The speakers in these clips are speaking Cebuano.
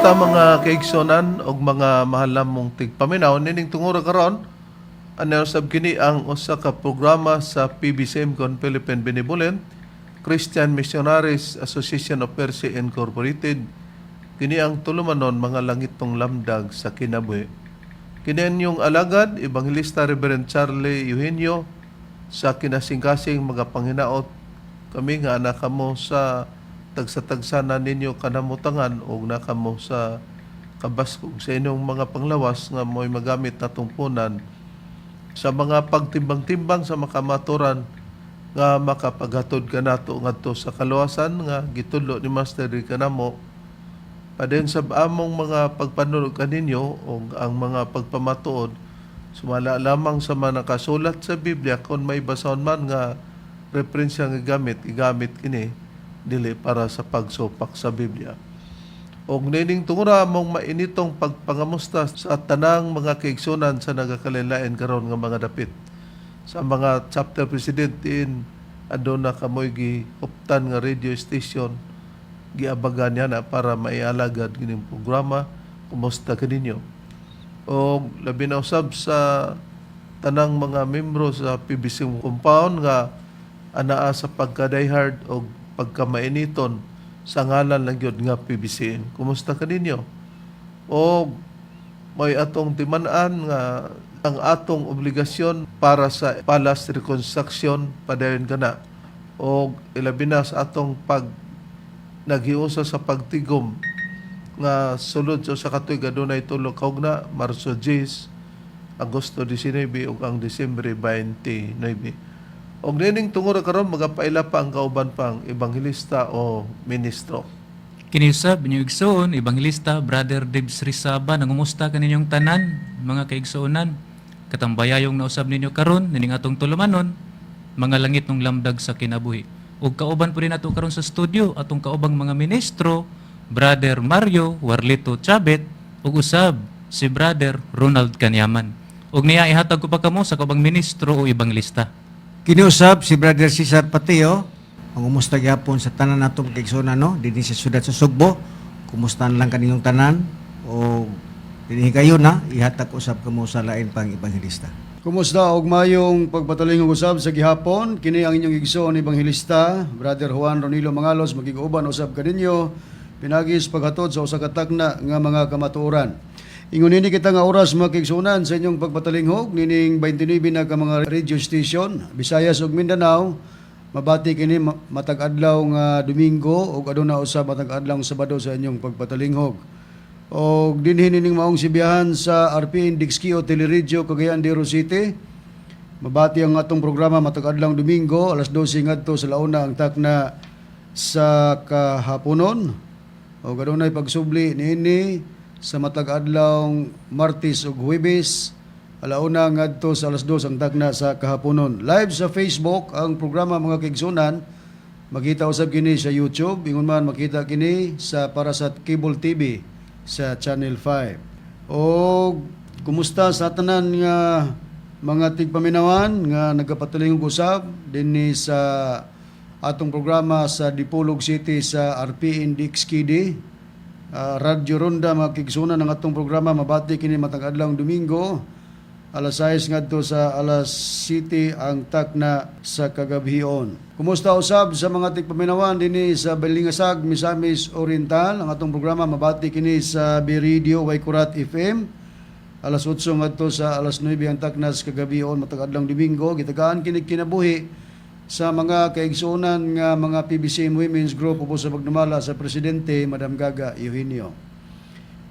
Kumusta, mga kaigsonan og mga mahal namong tigpaminaw? Nining tungura karon, ano sab kini ang usa ka programa sa PBCM kon Philippine Benevolent Christian Missionaries Association of Mercy Incorporated. Kini ang tulumanon, Mga Langitong Lamdag sa Kinabuhi. Kini inyong alagad, Evangelista Reverend Charlie Eugenio, sa kinasingkasing mga panghinaot kami nga naa kamo sa tagsa-tagsa na ninyo kanamutangan o naa kamo sa kabaskog sa inyong mga panglawas nga mo'y magamit na tungpunan sa mga pagtimbang-timbang sa makamaturan nga makapaghatod kanato ngadto sa kaluwasan nga gitudlo ni Master diri kanamo. Padayon sa among mga pagpanulog kaninyo o ang mga pagpamatuod sumala lamang sa mga nakasulat sa Biblia. Kung may basahon man nga referensya nga gamit, igamit kini dili para sa pagsupak sa Biblia. Og nining tungura, among mainitong pagpangamusta sa tanang mga kaigsunan sa nagakalain karon nga mga dapit. Sa mga chapter president in aduna kamoy gihuptan nga radio station, giabagan niya na para maialagad kining programa. Kumusta kaninyo? Og labi na usab sa tanang mga membro sa PBC compound nga anaa sa pagka-diehard og pagkamainiton sa ngalan lang gyud nga PBCM. Kumusta kaninyo? Og may atong timan-an nga ang atong obligasyon para sa palace reconstruction, padayon kana. Og ilabi na sa atong pag naghiusa sa pagtigom nga sulod sa usa ka tuig adunay tulo ka hugna, Marso 10, Agosto 19 ug ang Disyembre 29. Og nining tungura karon, magapaila pa ang kauban pang ebanghelista o ministro. Kini usab inyong igsoon, Evangelista Brother Debs Rizaba, nangumusta kaninyong tanan, mga kaigsuonan. Katambayayong nausab ninyo karon nining atong tulumanon, Mga Langit ng Lamdag sa Kinabuhi. Ug kauban po rin nato karon sa studio atong kaubang mga ministro, Brother Mario Warlito Chabet ug usab si Brother Ronald Kanyaman. Ug niya ihatag ko pa kamo sa kaubang ministro o ebangelista. Kiniusab si Brother Cesar Pateo, ang umusta gyapon sa tanan natong kaigsuonan, no, dinhi sa syudad sa Sugbo. Kumusta lang kaninyong tanan o dinhi kayo na ihatag usab kamo sa lain pang ebanghelista. Kumusta og mayong pagpatalingog usab sa gihapon? Kini ang inyong igsoon ebanghelista, Brother Juan Ronilo Mangalos, magig-uban usab kaninyo pinagi sa paghatod sa usa ka takna nga mga kamatuoran. Ingon nini kita nga oras, mga kaigsuonan, sa inyong pagpatalingog nining 29 na ka mga radio station, Visayas ug Mindanao. Mabati kini matag adlaw nga Domingo ug aduna usab matag adlaw Sabado sa inyong pagpatalinghog. Og dinhi nining maong sibihan sa RPN Dixkio Teleradyo, Cagayan de Oro City. Mabati ang atong programa matag adlaw Domingo, alas 12 ngadto sa launa ang takna sa kahaponon. Og adunay pagsubli niini sa matag adlaw Martes ug Huwebes, alauna ngadto sa alas 2 ang takna sa kahaponon. Live sa Facebook ang programa, mga kaigsunan. Makita usab kini sa YouTube, ingon man makita kini sa para sa cable TV sa Channel 5. O kumusta sa tanan nga mga tigpaminawan nga nagkapatalingog usab dinhi sa atong programa sa Dipolog City sa RPN DXKD. Radyo Ronda, mga kaigsunan, ang atong programa mabati kini matag adlaw Domingo, alas 6 ngadto sa alas 7 ang takna sa kagabhion. Kumusta usab sa mga tigpaminawan dinhi sa Balingasag, Misamis Oriental? Ang atong programa mabati kini sa B-Radio Waikurat FM. Alas 8 ngadto sa alas 9 ang taknas kagabhion matag adlaw Domingo. Gitagaan kini kinabuhi sa mga kaigsuonan nga mga PBCM Women's Group ubos sa pagdumala sa presidente, Madam Gaga Eugenio.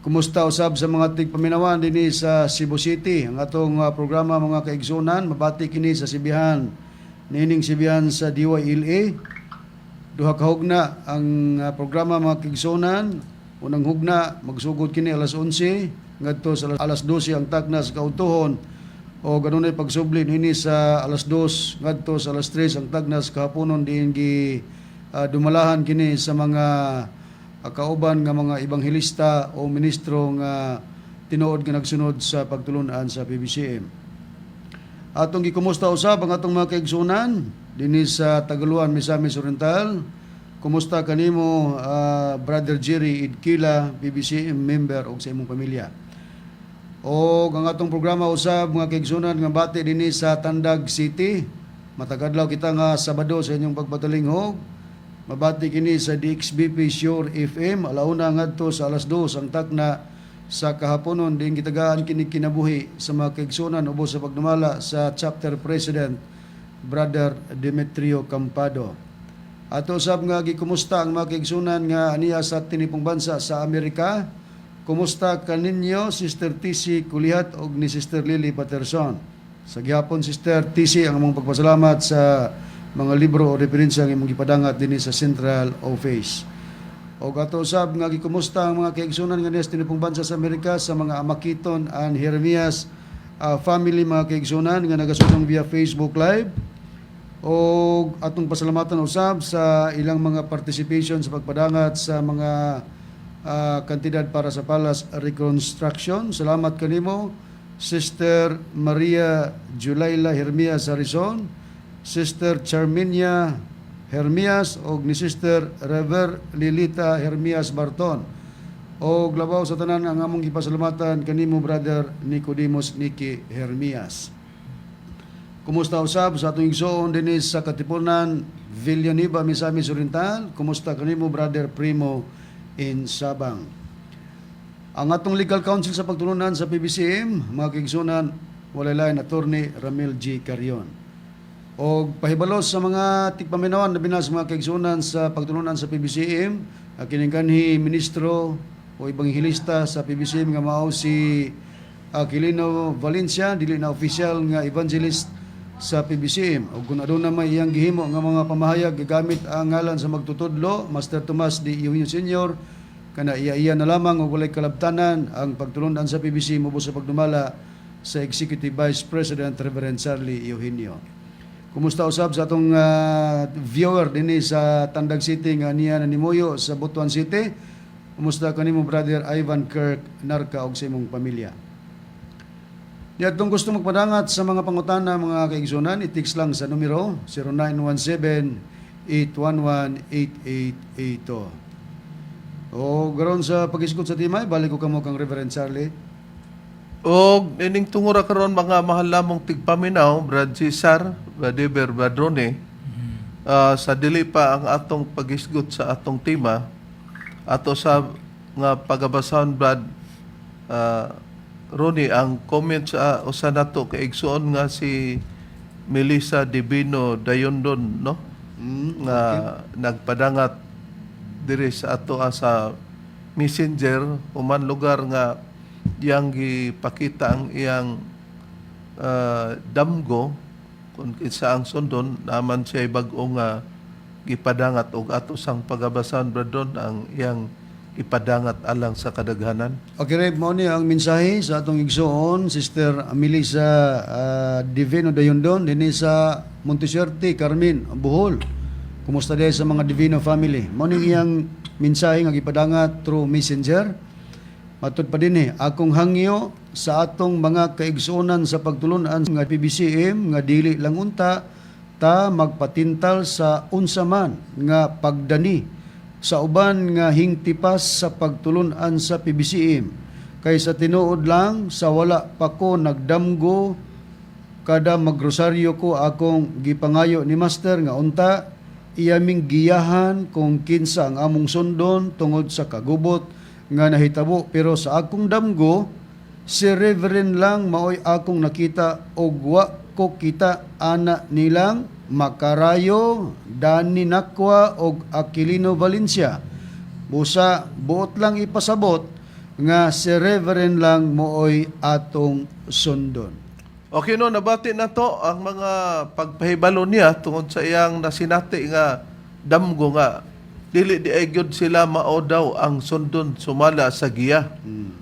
Kumusta usab sa mga tigpaminawan dinhi sa Cebu City? Ang atong programa, mga kaigsuonan, mabati kini sa sibihan niining sibihan sa DYLA. Duha ka hugna ang programa, mga kaigsuonan. Unang hugna magsugod kini alas 11 ngadto sa alas 12 ang takna sa kaudtohon o ganunay pagsubli niini sa alas 2 ngadto sa alas 3 ang tagna sa kahaponon, diin gi dumalahan kini sa mga kauban nga mga ebanghelista o ministro nga tinuod nga nagsunod sa pagtulunan sa PBCM. Atong gikumusta usab ang atong mga kaigsunan dinhi sa Tagaluan, Misamis Oriental. Kumusta kanimo, Brother Jerry Idkila, PBCM member, ug sa imong pamilya. O ang atong programa usab, mga kaigsunan, nga bati dinhi sa Tandag City. Matag adlaw kita nga Sabado sa inyong pagpatalinghog. Mabati kini sa DXBP Sure FM 1:00 ngadto sa 2:00 ang takna sa kahaponon, din gitagaan kini kinabuhi sa mga kaigsunan ubos sa pagdumala sa chapter president, Brother Demetrio Campado. Ato sab nga gikumusta ang mga kaigsunan nga aniya sa tinipong bansa sa Amerika. Kumusta kaninyo, Sister TC Kulihat og ni Sister Lily Patterson. Sa gihapon, Sister TC, ang among pagpasalamat sa mga libro o referensya nga imong gipadangat dinhi sa Central Office. Og ato usab nga gikumusta ang mga kaigsunan nga niya sa tinipong bansa sa Amerika, sa mga Amakiton and Jeremias family, mga kaigsunan nga nagasudong via Facebook Live. O atong pasalamatan usab sa ilang mga participation sa pagpadangat sa mga kantidad para sa Palace Reconstruction. Salamat kanimo, Sister Maria Julaila Hermias Harrison, Sister Charminia Hermias og ni Sister Rever Lilita Hermias Barton. Og labaw sa tanan, ang among gipasalamatan kanimo, Brother Nicodemus Niki Hermias. Kumusta usab sa atong igsoon dinhi sa Katipunan, Villanueva, Misamis Oriental. Kumusta kanimo, Brother Primo in Sabang. Ang atong legal counsel sa pagtulunan sa PBCM, mga kaigsunan, walay lain, Attorney Ramil G. Carion. Og pahibalos sa mga tigpaminawan, labi na sa mga kaigsunan sa pagtulunan sa PBCM, ang kining kanhi ministro o ebanghilista sa PBCM nga mao si Aquilino Valencia, dili na official nga evangelist sa PBCM. Og kung aduna may iyang gihimo nga mga pamahayag gigamit ang ngalan sa magtutudlo, Master Tomas D. Eugenio Sr., kana iya-iya na lamang og walay kalabtanan ang pagtulunan sa PBC ubos sa pagdumala sa Executive Vice President Reverend Charlie Eugenio. Kumusta usab sa atong viewer dinhi sa Tandag City nga niya nanimuyo sa Butuan City. Kumusta kanimo, Brother Ivan Kirk Narca, og sa imong pamilya. Niadtong gusto magpadangat sa mga pangutana, mga kaigsunan, i-text lang sa numero 0917-811-8882. O garon sa pag-isgot sa timay, balik ko kamo kang Reverend Charlie. Og ining tungura karon, mga mahal lamong tigpaminaw, Brad Cesar, Brad Eber, Brad Rone, sa dili pa ang atong pagisgot sa atong tema, ato sa nga pagabasahan, Brad Ronnie, ang comment sa usa nato kaigsuon nga si Melissa Divino Dayondon, no, nga nagpadangat diri sa ato sa Messenger human lugar nga iyang gipakita ang iyang damgo kung kinsa ang sundon naman siya bag-o nga gipadangat, og ato sang pagabasan, Brad Ron, ang iyang ipadangat alang sa kadaghanan. Okay, Rev, mao ni ang mensahe sa atong igsoon, Sister Melissa Divino Dayondon, dinhi sa Monteserte, Carmen, Bohol. Kumusta diay sa mga Divino family? Mao ni iyang mensahe nga gipadangat through Messenger. Matud pa dinhi, akong hangyo sa atong mga kaigsuonan sa pagtulunan nga PBCM nga dili lang unta ta magpatintal sa unsa man nga pagdani sa uban nga hingtipas sa pagtulunan sa PBCM. Kay sa tinuod lang, sa wala pa ko nagdamgo, kada magrosaryo ko, akong gipangayo ni Master nga unta iyaming giyahan kung kinsa ang among sundon tungod sa kagubot nga nahitabo, pero sa akong damgo, si Reverend lang maoy akong nakita og wa ko kita ana nilang Makarayo, Dani Nakwa og Aquilino Valencia. Busa buot lang ipasabot nga si Reverend lang mooy atong sundon. Okay no, nabati na to ang mga pagpahibalo niya tungod sa iyang nasinati nga damgo nga dili di ay gyud sila mao daw ang sundon sumala sa giya.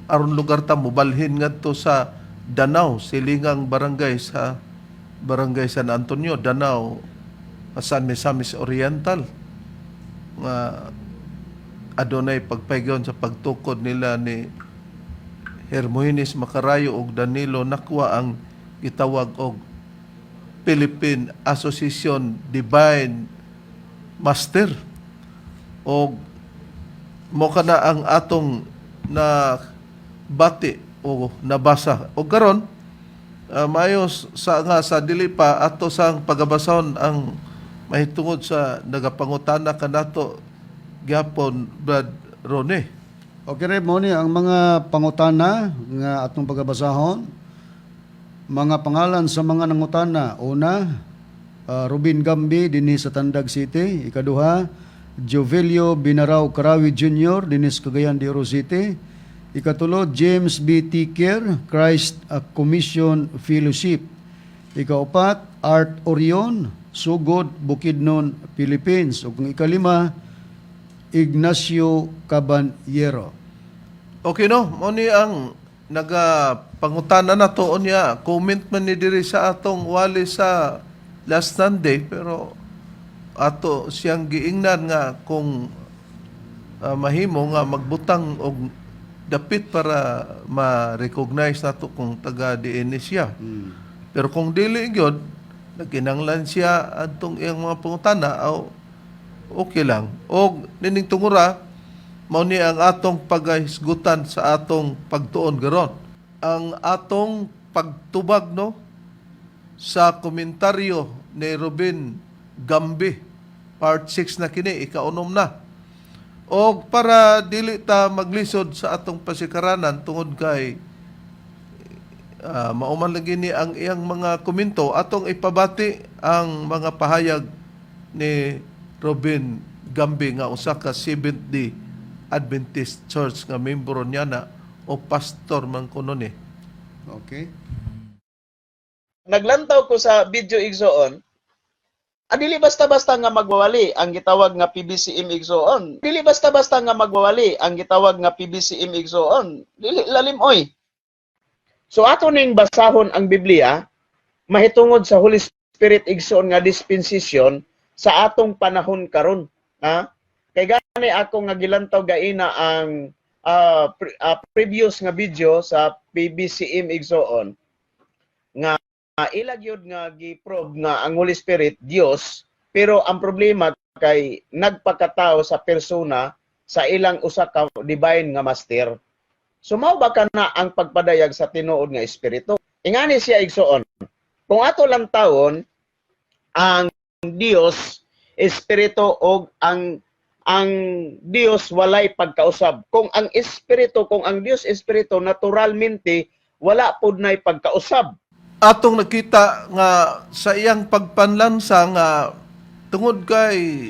Aron lugar ta mobalhin ngadto sa Danao, silingang barangay sa Barangay San Antonio, Danao, San Misamis Oriental, nga adunay pagpaygon sa pagtukod nila ni Hermogenes Macarayo ug Danilo Nakwa ang gitawag og Philippine Association Divine Master. O mo kana ang atong na bati o nabasa. O karon maayo sa nga sa dili pa ato sang pagabasahon ang mahitungod sa nagapangutana kanato gyapon, Brad Rone. Okay, Reb, mo ni ang mga pangutana nga atong pagabasahon. Mga pangalan sa mga nangutana. Una, Ruben Gambi dinhi sa Tandag City. Ikaduha, Jovelio Binaraw Karawi Jr. dinhi sa Cagayan de Oro City. Ikatulo, James B. Tiker, Christ Commission Fellowship. Ikaupat, Art Orion, Sugod, Bukidnon, Philippines. Ug ang ikalima, Ignacio Caballero. Okay no, mo ni ang nagapangutana na to unya, comment man ni diri sa atong wali sa last Sunday, pero ato siyang giingnan nga kung mahimo nga magbutang og dapit para ma-recognize nato kung taga diin ni siya. Pero kung dili gyud, nagkinanglan siya adtong iyang mga pangutana, aw okay lang. Og nining tungura, mao ni ang atong paghisgutan sa atong pagtuon garon. Ang atong pagtubag no sa komentaryo ni Ruben Gambi, part 6 na kini, ikaunom na. Og para dili ta maglisod sa atong pasikaranan tungod kay mauman lagi ni ang iyang mga komento, atong ipabati ang mga pahayag ni Robin Gambi nga usa ka Seventh Day Adventist Church nga membro niya na o pastor man kuno ni. Okay. Naglantaw ko sa video, igsoon. Dili basta-basta nga magwawali ang gitawag nga PBCM, igsoon. Dili basta-basta nga magwawali ang gitawag nga PBCM, igsoon. Dili lalim oy. So ato ning basahon ang Biblia mahitungod sa Holy Spirit, igsoon, nga dispensation sa atong panahon karon, ha? Kay gani ako nga gilantaw gaina ang previous nga video sa PBCM, igsoon, nga ila gyud nga gi-prove nga ang Holy Spirit Dios, pero ang problema kay nagpakatao sa persona sa ilang usa ka divine nga master. So mao ba kana ang pagpadayag sa tinuod nga espiritu? Ingani siya, igsoon. Kung ato lang tawon ang Dios espiritu og ang Dios walay pagkausab. Kung ang espiritu, kung ang Dios espiritu, naturalmente wala pud nay pagkausab. Atong nakita nga sa iyang pagpanlansa nga tungod kay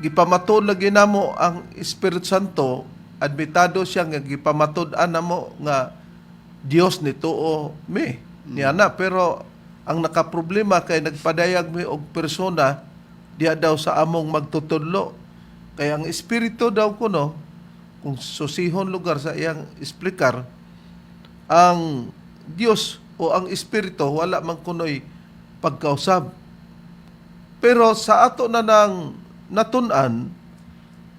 gipamatud lagi namo ang Espiritu Santo, admitado siya nga gipamatud-an namo nga Dios ni tuo mi niya na, pero ang nakaproblema kay nagpadayag mi og persona diha daw sa among magtutudlo, kay ang espiritu daw kuno, kung susihon lugar sa iyang explicar, ang Dios o ang espiritu wala man kunoy pagkausab. Pero sa ato na nang natun-an,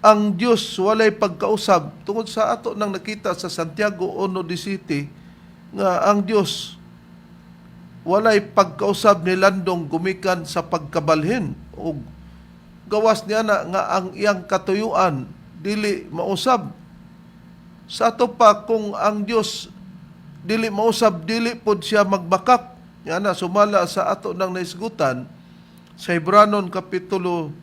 ang Dios walay pagkausab tungod sa ato nang nakita sa Santiago 1:17 nga ang Dios walay pagkausab ni landong gumikan sa pagkabalhin ug gawas niya na nga ang iyang katuyuan dili mausab. Sa ato pa, kung ang Dios dili mausab, dili pod siya magbakak nga na sumala sa ato nang naisgutan sa Hebranon kapitulo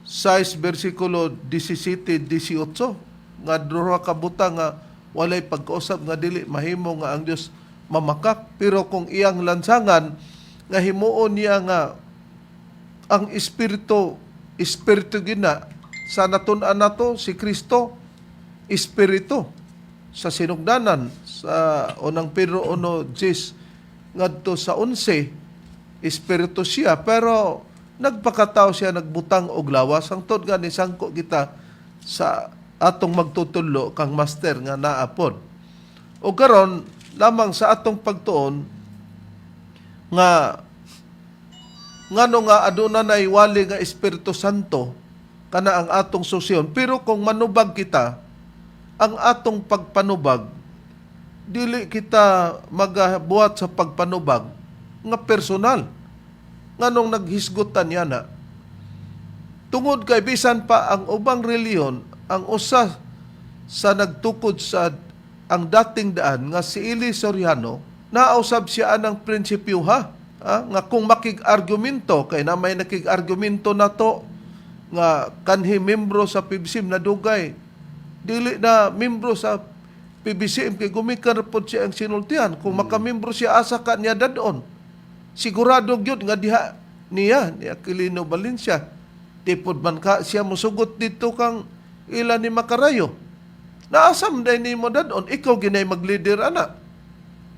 6 bersikulo 17 18 nga duha ka butang nga walay pagkausab nga dili mahimo nga ang Dios mamakak. Pero kung iyang lansangan nga himuon niya nga ang espiritu espiritu gina sa natun-an nato si Kristo espiritu sa sinugdanan sa unang Pedro 1:10 ngadto sa 11, espiritu siya pero nagpakatao siya, nagbutang og lawas, hangtod nga nisangko kita sa atong magtutudlo kang master nga naapod. O karon lamang sa atong pagtuon nga ngano nga aduna nay wali nga Espiritu Santo, kana ang atong susyon. Pero kung manubag kita, ang atong pagpanubag, dili kita magabuhat sa pagpanubag nga personal. Nganong naghisgutan niya na Tungod kay bisan pa ang ubang reliyon, ang usa sa nagtukod sa Ang Dating Daan nga si Eli Soriano, nausab siya anang prinsipyo ha, nga kung makig-argumento kay na may nakig-argumento nato nga kanhi membro sa PBCM na dugay dili na membro sa PBCM kay gumikan ra pod siya ang sinultihan. Kung makamembro siya, asa ka niya dadon? Sigurado gyud nga diha niya ni Aquilino Valencia, di pod man ka siya musugot dito kang ila ni Makarayo. Naasam day nimo dadon? Ikaw ginay maglider ana,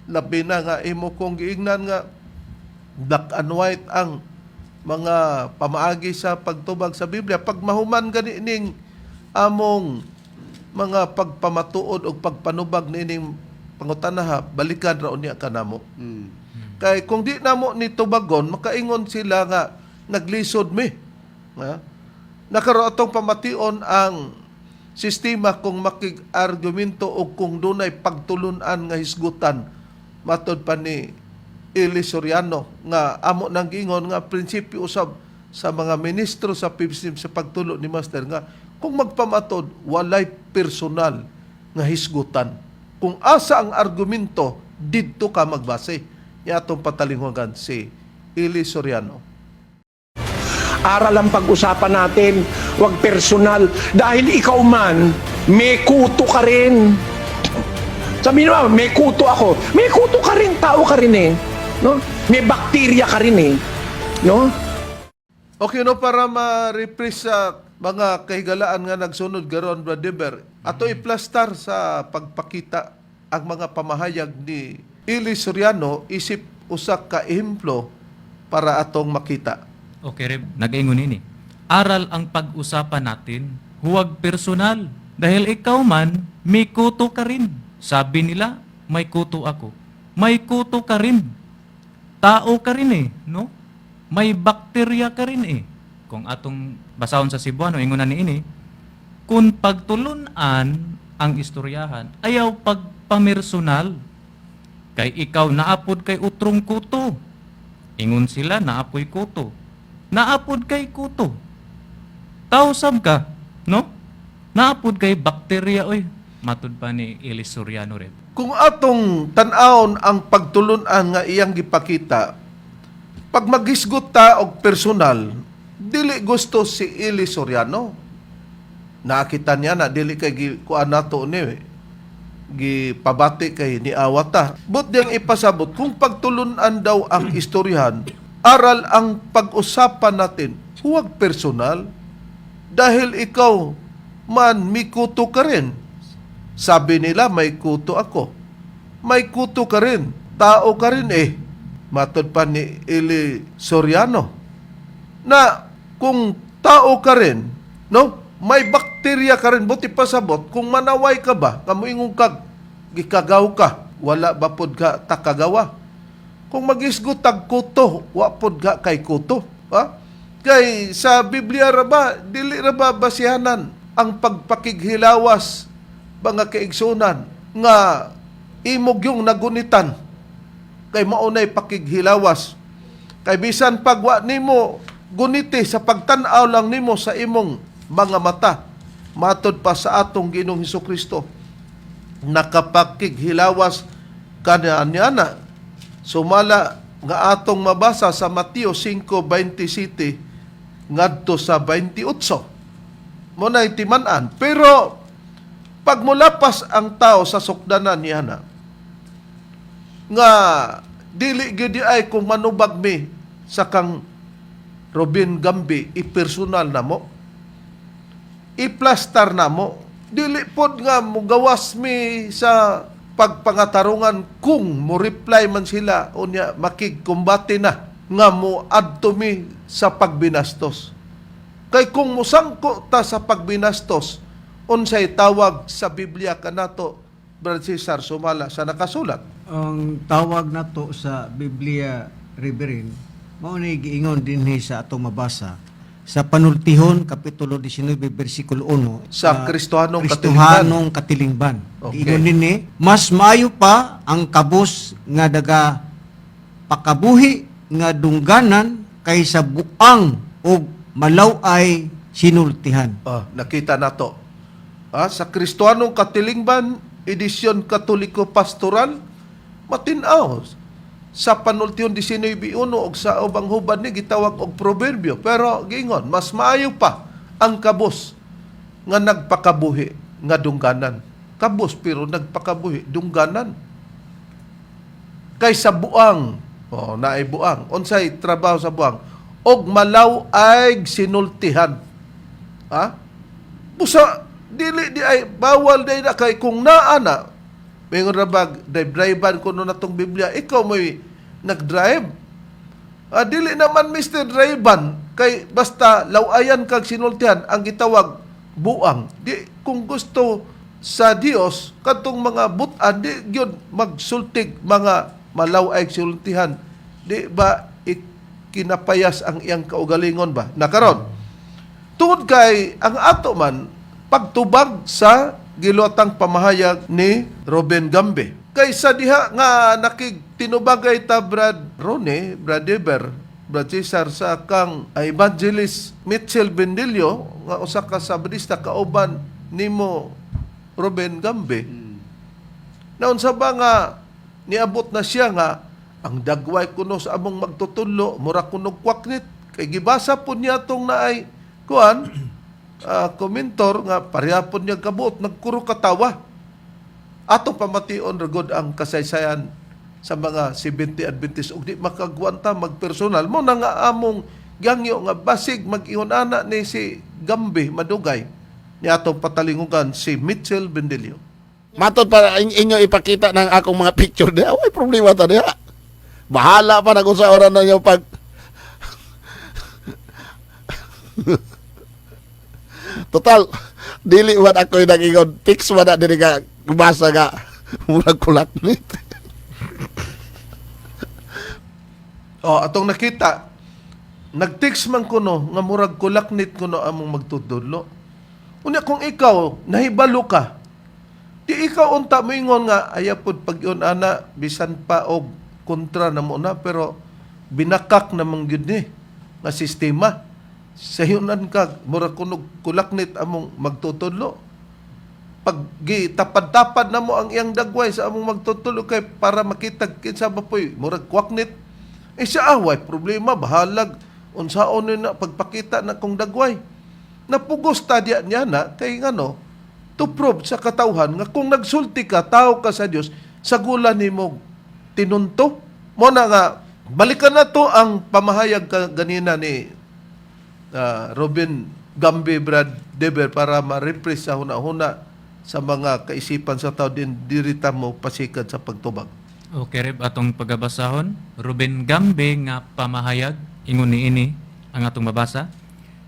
labi na nga imo kong giingnan nga black and white ang mga pamaagi sa pagtubag sa Biblia. Pag mahuman gani ning among mga pagpamatuod o pagpanubag nining pangutana, balikan ra unya kanamo. Kay kung di namo ni tubagon, makaingon sila nga naglisod mi. Ha? Nakaroon atong pamation ang sistema kung makig-argumento o kung dunay pagtulunan nga hisgutan, matod pa ni Eli Soriano nga amo nang giingon nga prinsipyo usab sa mga ministro sa PBCM sa pagtulo ni Master nga kung magpamatod, walay personal nga hisgutan. Kung asa ang argumento, didto ka magbase. Nya atong patalinghugan si Eli Soriano. Aral ang pag-usapan natin, wag personal. Dahil ikaw man, may kuto ka rin. Sabi naman, may kuto ako. May kuto ka rin, tao ka rin eh. No? May bakterya ka rin eh. No? Okay, no, para ma-rephrase sa mga kahigalaan nga nagsunod garon, Brad Deber, ato iplastar sa pagpakita ang mga pamahayag ni Eli Soriano isip usa ka ehemplo para atong makita. Okay, Reb. Nag-ingon ini. Aral ang pag-usapan natin, huwag personal. Dahil ikaw man, may kuto ka rin. Sabi nila, may kuto ako. May kuto ka rin. Tao ka rin eh, no? May bakterya ka rin eh. Kung atong basahon sa Cebuano, ingon na niini, kung pagtulunan ang istoryahan, ayaw pagpamersonal. Kay ikaw naapod kay utrong kuto. Ingon sila, naapoy kuto. Naapod kay kuto. Tausab ka, no? Naapod kay bakterya, oy. Matud pa ni Eli Soriano, Reb. Kung atong tan-awon ang pagtulunan nga iyang gipakita, pag maghisgot ta og personal, dili gusto si Eli Soriano. Nakita niya na dili kay kuan nato ni eh, gipabati kay niawat ta. But diyang ipasabot, kung pagtulunan daw ang istoryahan, aral ang pag-usapan natin, huwag personal. Dahil ikaw man, may kuto ka rin. Sabi nila, may kuto ako. May kuto ka rin. Tao ka rin eh. Matod pa ni Eli Soriano na kung tao ka rin, no? May bakterya ka rin, buti pasabot, kung manaway ka ba, kamuingon kag, gikagaw ka, wala ba pod ka takagawa? Kung magisgot tag kuto, wa pod ka kay kuto. Ha? Kay sa Biblia ra ba, dili ra ba basihanan ang pagpakighilawas, mga kaigsunan, nga imog yung nagunitan kay maunay pakighilawas? Kay bisan pagwa nimo guniti, sa pagtan-aw lang nimo sa imong mga mata, matod pa sa atong Ginoong Hesus Kristo, nakapakighilawas kana niya na sumala nga atong mabasa sa Mateo 5:27 ngadto sa 28 mo na timan-an. Pero pag mulapas ang tao sa sukdanan niya na nga dili gyud ay kung manubag mi sa kang Robin Gambi, ipersonal na mo, iplastar na mo. Dili pod nga mugawas mi sa pagpangatarungan kung mo reply man sila unya makigkumbate na nga mo adto mi sa pagbinastos. Kay kung musangko ta sa pagbinastos, unsay tawag sa Biblia kanato, Brad Cesar, sumala sa nakasulat? Ang tawag nato sa Biblia, Reverend, mao ni giingon dinhi sa atong mabasa sa Panultihon kapitulo 19 bersikulo 1. Sa Kristohanong Kristohanong katilingban. Giingon dinhi, mas maayo pa ang kabus nga daga pakabuhi nga dungganan kaysa buang og malaw-ay. Sinultihan. Ah, nakita nato. Ah, sa Kristohanong Katilingban, edisyon Katoliko Pastoral, matinaw. Sa Panultihon 19.1 og sa ubang hubad ni gitawag og proverbio. Pero giingon, mas maayo pa ang kabus nga nagpakabuhi nga dungganan. Kabus pero nagpakabuhi dungganan. Kaysa buang, oh, naay buang. Unsay trabaho sa buang? Og malaw ay sinultihan. Ha? Busa, dili di ay bawal day na kay kung naa na mingon ra bag drive-drivean kuno na tong Biblia, ikaw mo'y nag-drive. Ah, dili naman Mr. Drivean kay basta lawayan kag sinultihan ang gitawag buang. Di kung gusto sa Dios kadtong mga butan di gyud magsultig mga malaway sinultihan. Di ba ikinapayas ang iyang kaugalingon ba? Nakaron. Tungod kay ang ato man pagtubag sa giluatang pamahayag ni Ruben Gambe. Kay sa diha nga nakigtinubagay ta Brad Rone, Brad Eber, Brad Cesar sa kang Evangelist Mitchell Bendillo nga usa ka sabadista kauban nimo Ruben Gambe. Naunsa ba nga niabot na siya nga ang dagway kuno sa among magtutudlo mura kuno kwaknit kay gibasa po niya tong naay kuan komentor nga pareha po niya kabuot nagkuro katawa atong pamation ragod ang kasaysayan sa mga 70 Adventist ug di makagwanta magpersonal mo na nga among gangyo nga basig mag-ingon ana ni si Gambe madugay ni atong patalingugan si Mitchell Bendillo. Matod pa inyo ipakita ng akong mga picture diha, way problema ta diha. Bahala pa na kung sa oras na inyo pag Total, dili man ako yung nag-ingon, fix man na dili ka basa nga murag kulaknit. Oh, atong nakita, nag-text man kuno nga murag kulaknit kuno among magtutudlo. Unya kung ikaw nahibalo ka, di ikaw unta moingon nga ayaw pod pag yun ana bisan pa og kontra na mo na pero binakak namang gyud ni nga sistema. Sayunan ka murag kuno kulaknit among magtutudlo. Pag gitapad-tapad na mo ang iyang dagway sa among magtutudlo kay para makita kinsa ba poy murag kwaknit. Eh siya away problema bahalag unsaon ni na pagpakita na kong dagway. Napugos ta diya niya na kay ngano to prove sa katawhan nga kung nagsulti ka tao ka sa Dios sagula nimo tinunto. Mo na nga balikan na to ang pamahayag ka ganina ni Robin Gambe Brad Deber para ma-rephrase sa huna-huna sa mga kaisipan sa tao din dirita mo pasikad sa pagtubag. Okay, Reb, atong pagabasahon, Ruben Gambe nga pamahayag, ingon ni ini ang atong mabasa.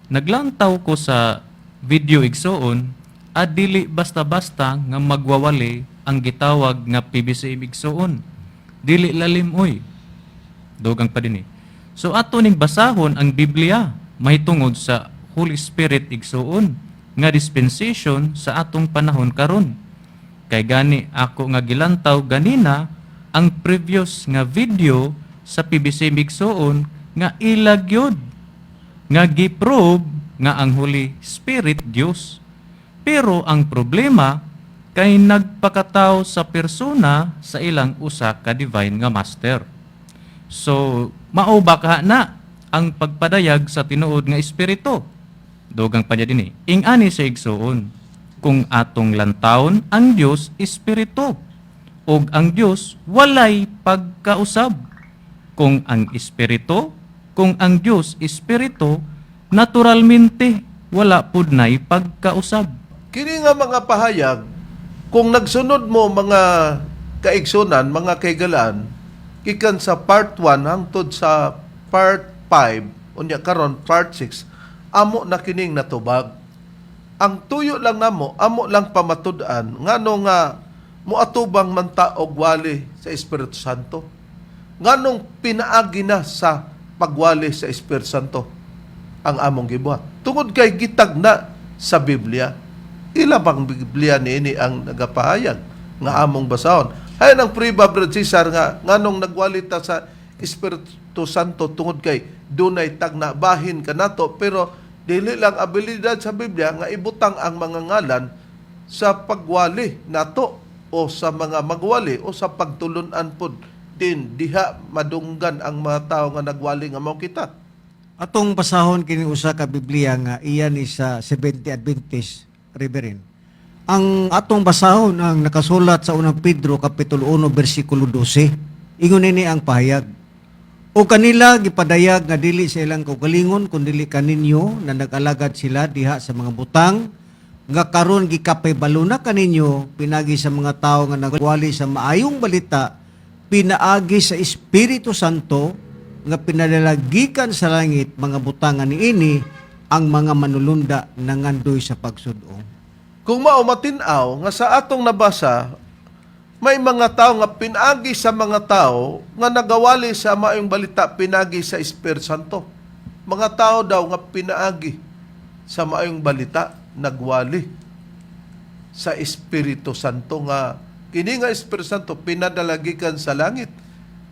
Naglantaw ko sa video igsoon, adili basta-basta nga magwawali ang gitawag nga PBC igsoon. Dili lalim oy. Dugang pa din eh. So ato ning basahon ang Biblia mahitungod sa Holy Spirit igsoon nga dispensation sa atong panahon karon. Kay gani ako nga gilantaw ganina ang previous nga video sa PBC Migsoon nga ilagyod nga giprove nga ang Holy Spirit Dios. Pero ang problema kay nagpakatao sa persona sa ilang usa ka divine nga master. So, mao ba ka na ang pagpadayag sa tinuod nga espiritu? Dugang pa niya din eh. Ing-ani sa igsuon, kung atong lantawon ang Dios espiritu ug ang Dios walay pagkausab. Kung ang espiritu, kung ang Dios espiritu, naturalmente wala pud nay pagkausab. Kini nga mga pahayag, kung nagsunod mo mga kaigsunan, mga kaigalaan, gikan sa part 1 hangtod sa part 5, unya karon part 6, amo na kining natubag. Ang tuyo lang namo, amo lang pamatud-an ngano nga moatubang man ta og wali sa Espiritu Santo. Nganong pinaagi na sa pagwali sa Espiritu Santo ang among gibuhat. Tungod kay gitag na sa Biblia. Ila bang Biblia niini ang nagapahayag nga among basahon? Hay ang priba Brad Cesar nga nganong nagwali ta sa Espiritu Santo tungod kay dunay tagna bahin kanato pero Dili lang abilidad sa Biblia nga ibutang ang mga ngalan sa pagwali nato o sa mga magwali o sa pagtulunan pod din diha madunggan ang mga tao nga nagwali nga mao kita. Atong basahon kini usa ka Biblia nga iya ni sa Seventh Adventist, Reverend. Ang atong basahon ang nakasulat sa Unang Pedro kapitulo 1 bersikulo 12. Ingon ini ang pahayag. O kanila gipadayag nga dili sa ilang kaugalingon kun dili kaninyo na nag-alagad sila diha sa mga butang nga karon gikapahibalo na kaninyo pinagi sa mga tawo nga nagwali sa maayong balita pinaagi sa Espiritu Santo nga pinadalagikan sa langit. Mga butangan niini ang mga manulunda nangandoy sa pagsud-ong. Kung mao matin-aw nga sa atong nabasa, may mga tao nga pinagi sa mga tao nga nagawali sa maayong balita pinagi sa Espiritu Santo. Mga tao daw nga pinaagi sa maayong balita nagwali sa Espiritu Santo nga kini nga Espiritu Santo pinadalagikan sa langit.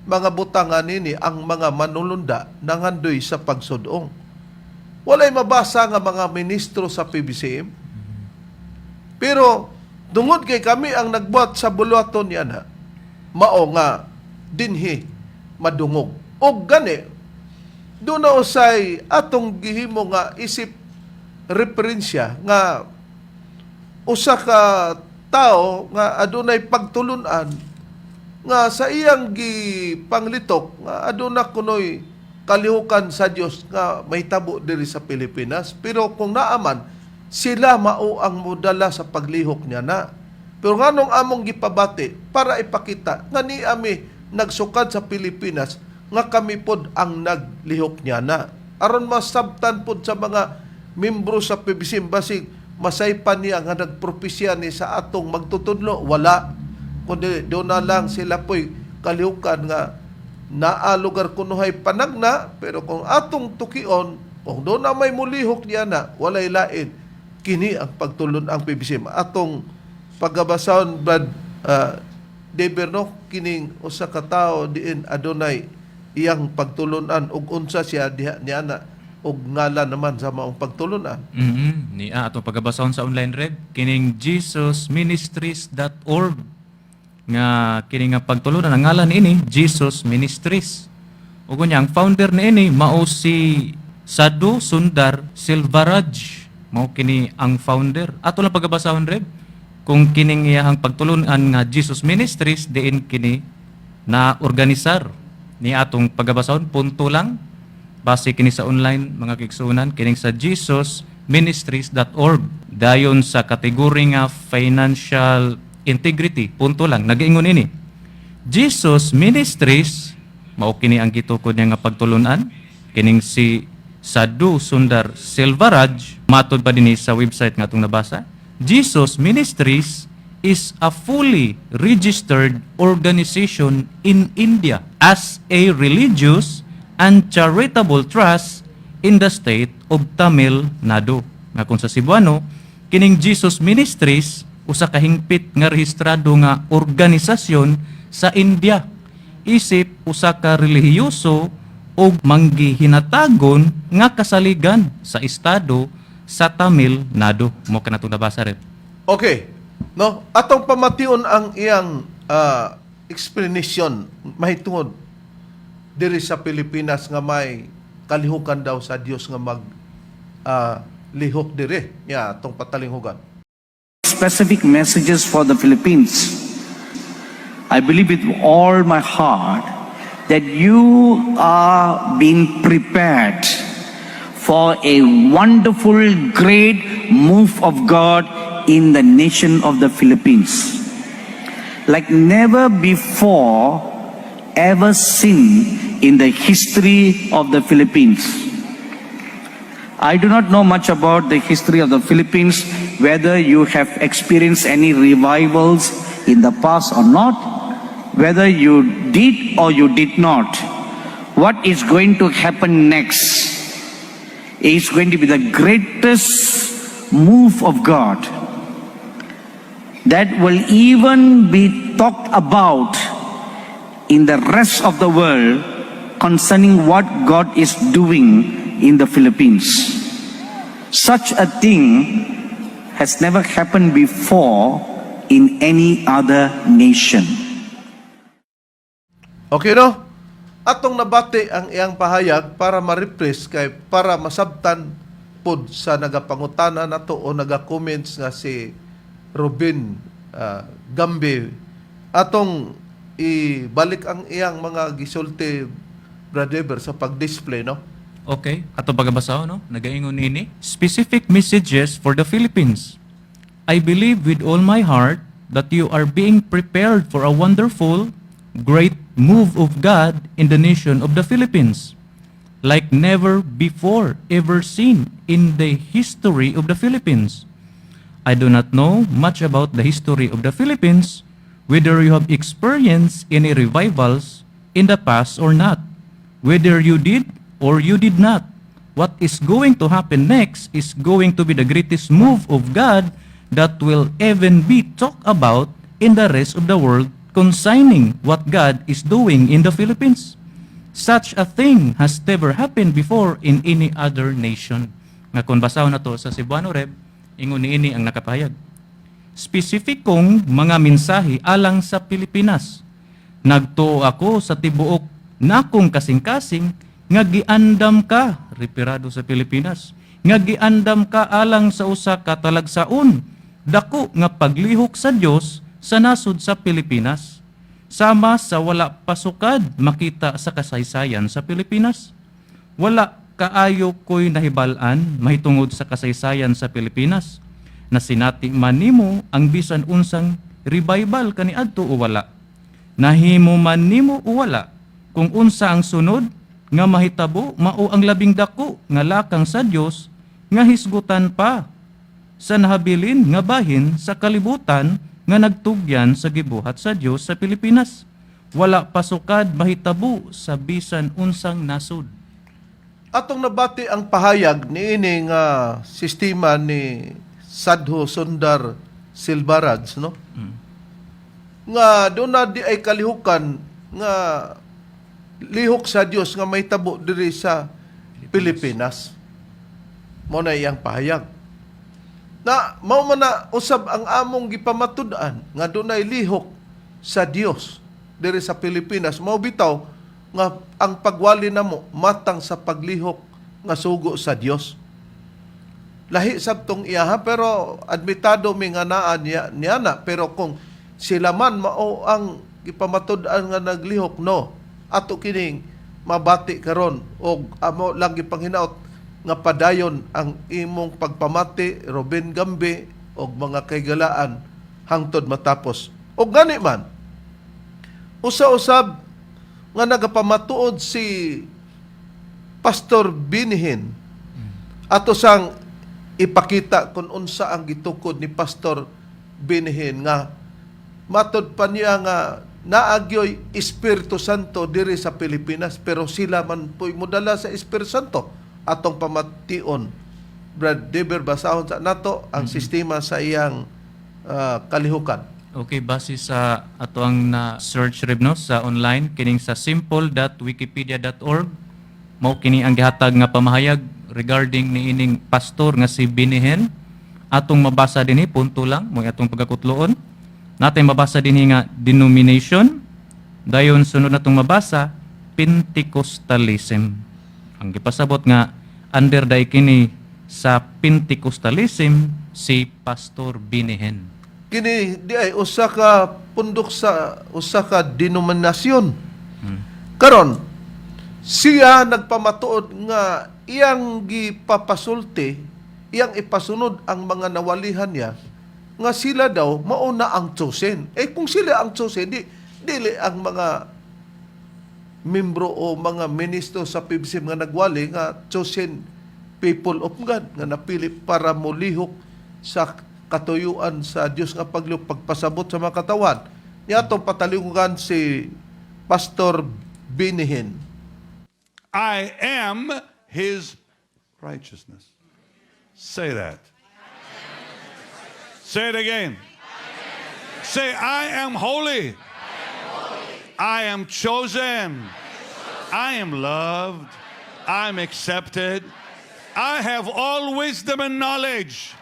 Mga butangan nini ang mga manulunda nangandoy sa pagsudong. Walay mabasa nga mga ministro sa PBCM. Pero tungod kay kami ang nagbuhat sa buluhaton niya na, mao nga dinhi madungog. Og gani, doon na usay atong gihimo nga isip referensya nga usa ka tao nga adunay pagtulunan nga sa iyang gipanglitok nga aduna kunoy kalihukan sa Dios nga mahitabo diri sa Pilipinas. Pero kung naaman sila, mao ang modala sa paglihok niya na. Pero nganong among gipabati? Para ipakita nga ni ami nagsukad sa Pilipinas nga kami pod ang naglihok niya na, aron masabtan pod sa mga membro sa PBC, basig masaypan niya nga nagpropesya ni sa atong magtutudlo. Wala, kundi doon na lang sila po'y kalihukan nga naa lugar kunuhay panagna. Pero kung atong tukion kung doon na may mulihok niya na, walay lain kini ang pagtulon ang PBC. Atong pagabasahon, Brad Deber, no, kining usa ka tawo diin adunay iyang pagtulunan ug unsa siya diha niya na ug ngalan naman sa maong pagtulunan. Ni atong pagabasahon sa online, Rev, kining jesusministries.org nga kini nga pagtulunan, ang ngalan ini Jesus Ministries. Ug unya ang founder niini mao si Sadhu Sundar Silvaraj. Mao kini ang founder. Ato lang pagabasahon, Rev, kung kining iyahang pagtulunan nga Jesus Ministries diin kini na organisar. Ni atong pagabasahon, punto lang, base kini sa online, mga kaigsuonan, kining sa jesusministries.org. Dayon sa kategory nga financial integrity, punto lang, nagaingon ini: Jesus Ministries, mao kini ang gitukod niya nga pagtulunan, kining si Sadhu Sundar Silvaraj. Matod pa dinhi sa website nga atong nabasa, Jesus Ministries is a fully registered organization in India as a religious and charitable trust in the state of Tamil Nadu. Nga kung sa Cebuano, kining Jesus Ministries usa ka hingpit nga rehistrado nga organisasyon sa India isip usa ka relihiyoso o manggihinatagon nga kasaligan sa estado sa Tamil Nadu. Mao kana atong nabasa, Rev. Okay. No? Atong pamation ang iyang explanation mahitungod diri sa Pilipinas nga may kalihukan daw sa Dios nga mag lihok diri. Ya, atong patalinghugan. Specific messages for the Philippines. I believe with all my heart that you are being prepared for a wonderful, great move of God in the nation of the Philippines, like never before ever seen in the history of the Philippines. I do not know much about the history of the Philippines, whether you have experienced any revivals in the past or not, whether you did or you did not. What is going to happen next is going to be the greatest move of God that will even be talked about in the rest of the world concerning what God is doing in the Philippines. Such a thing has never happened before in any other nation. Okay, no? Atong nabati ang iyang pahayag para ma-refresh kay para masabtan pod sa nagapangutana nato o naga-comments nga si Robin Gambe. Atong ibalik ang iyang mga gisulti, Brother, sa pag-display, no? Okay, ato pagabasahon, no? Nagaingon ini, "Specific messages for the Philippines. I believe with all my heart that you are being prepared for a wonderful, great move of God in the nation of the Philippines, like never before ever seen in the history of the Philippines. I do not know much about the history of the Philippines, whether you have experienced any revivals in the past or not. Whether you did or you did not, what is going to happen next is going to be the greatest move of God that will even be talked about in the rest of the world concerning what God is doing in the Philippines. Such a thing has never happened before in any other nation." Nga kung basahon na to sa Cebuano, Reb, ingon niini ang nakapahayag. "Spesifikong mga mensahe alang sa Pilipinas. Nagtuo ako sa tibuok nakong kasing-kasing nga giandam ka," referado sa Pilipinas, "nga giandam ka alang sa usa ka talagsaon dako nga paglihok sa Dios sa nasod sa Pilipinas sama sa wala pasukad makita sa kasaysayan sa Pilipinas. Wala kaayo ko'y nahibal-an mahitungod sa kasaysayan sa Pilipinas. Nasinati man nimo ang bisan unsang revival kaniadto o wala. Nahimo man nimo o wala, kung unsa ang sunod nga mahitabo mao ang labing dako nga lakang sa Dios nga hisgutan pa sa nahabilin nga bahin sa kalibutan nga nagtugyan sa gibuhat sa Dios sa Pilipinas. Wala pasukad mahitabo sa bisan unsang nasod." Atong nabati ang pahayag niini nga sistema ni Sadhu Sundar Silvaraj, no? Nga doon na di ay kalihukan nga lihok sa Dios nga may tabo diri sa Pilipinas. Mao na iyang pahayag. Na mao man na usab ang among gipamatud-an nga dunay lihok sa Dios diri sa Pilipinas. Mao bitaw nga ang pagwali namo matang sa paglihok nga sugo sa Dios. Lahi sab tong iyaha, pero admitado mi nga naa niya, niya na, pero kung sila man mao ang gipamatud-an nga naglihok, no, ato kining mabati karon og amo lang gipanghinaot nga padayon ang imong pagpamati, Robin Gambe, og mga kaigalaan hangtod matapos. Og gani man usa-usab nga nagapamatuod si Pastor Benny Hinn, ato sang ipakita kung unsa ang gitukod ni Pastor Benny Hinn nga matod pa niya nga naagyoy Espiritu Santo diri sa Pilipinas, pero sila man po'y modala sa Espiritu Santo. Atong pamation, Brad Deber, basahon sa nato ang sistema sa iyang kalihukan. Okay, base sa ato ang na search, Reb, no, sa online kining sa simple.wikipedia.org, mao kini ang gihatag nga pamahayag regarding niining pastor nga si Benny Hinn. Atong mabasa dinhi, punto lang mo atong pagkakutloon. Natin mabasa dinhi nga denomination, dayon sunod natong mabasa Pentecostalism. Ang gipasabot nga under day kini sa Pentecostalism si Pastor Benny Hinn. Kini di ay usa ka pundok sa usa ka denominasyon. Karon siya nagpamatuod nga iyang gipapasulti, iyang ipasunod ang mga nawalihan niya nga sila daw mauna ang chosen. Eh kung sila ang chosen, di dili ang mga membro o mga ministro sa PBCM nga nagwali nga chosen people of God nga napili para molihok sa katuyuan sa Dios nga paglihok, pagpasabot sa mga katawan. Niya atong patalinghugan si Pastor Benny Hinn. I am his righteousness. Say that. Say it again. Say, "I am holy. I am chosen. I am loved. I'm accepted. I have all wisdom and knowledge.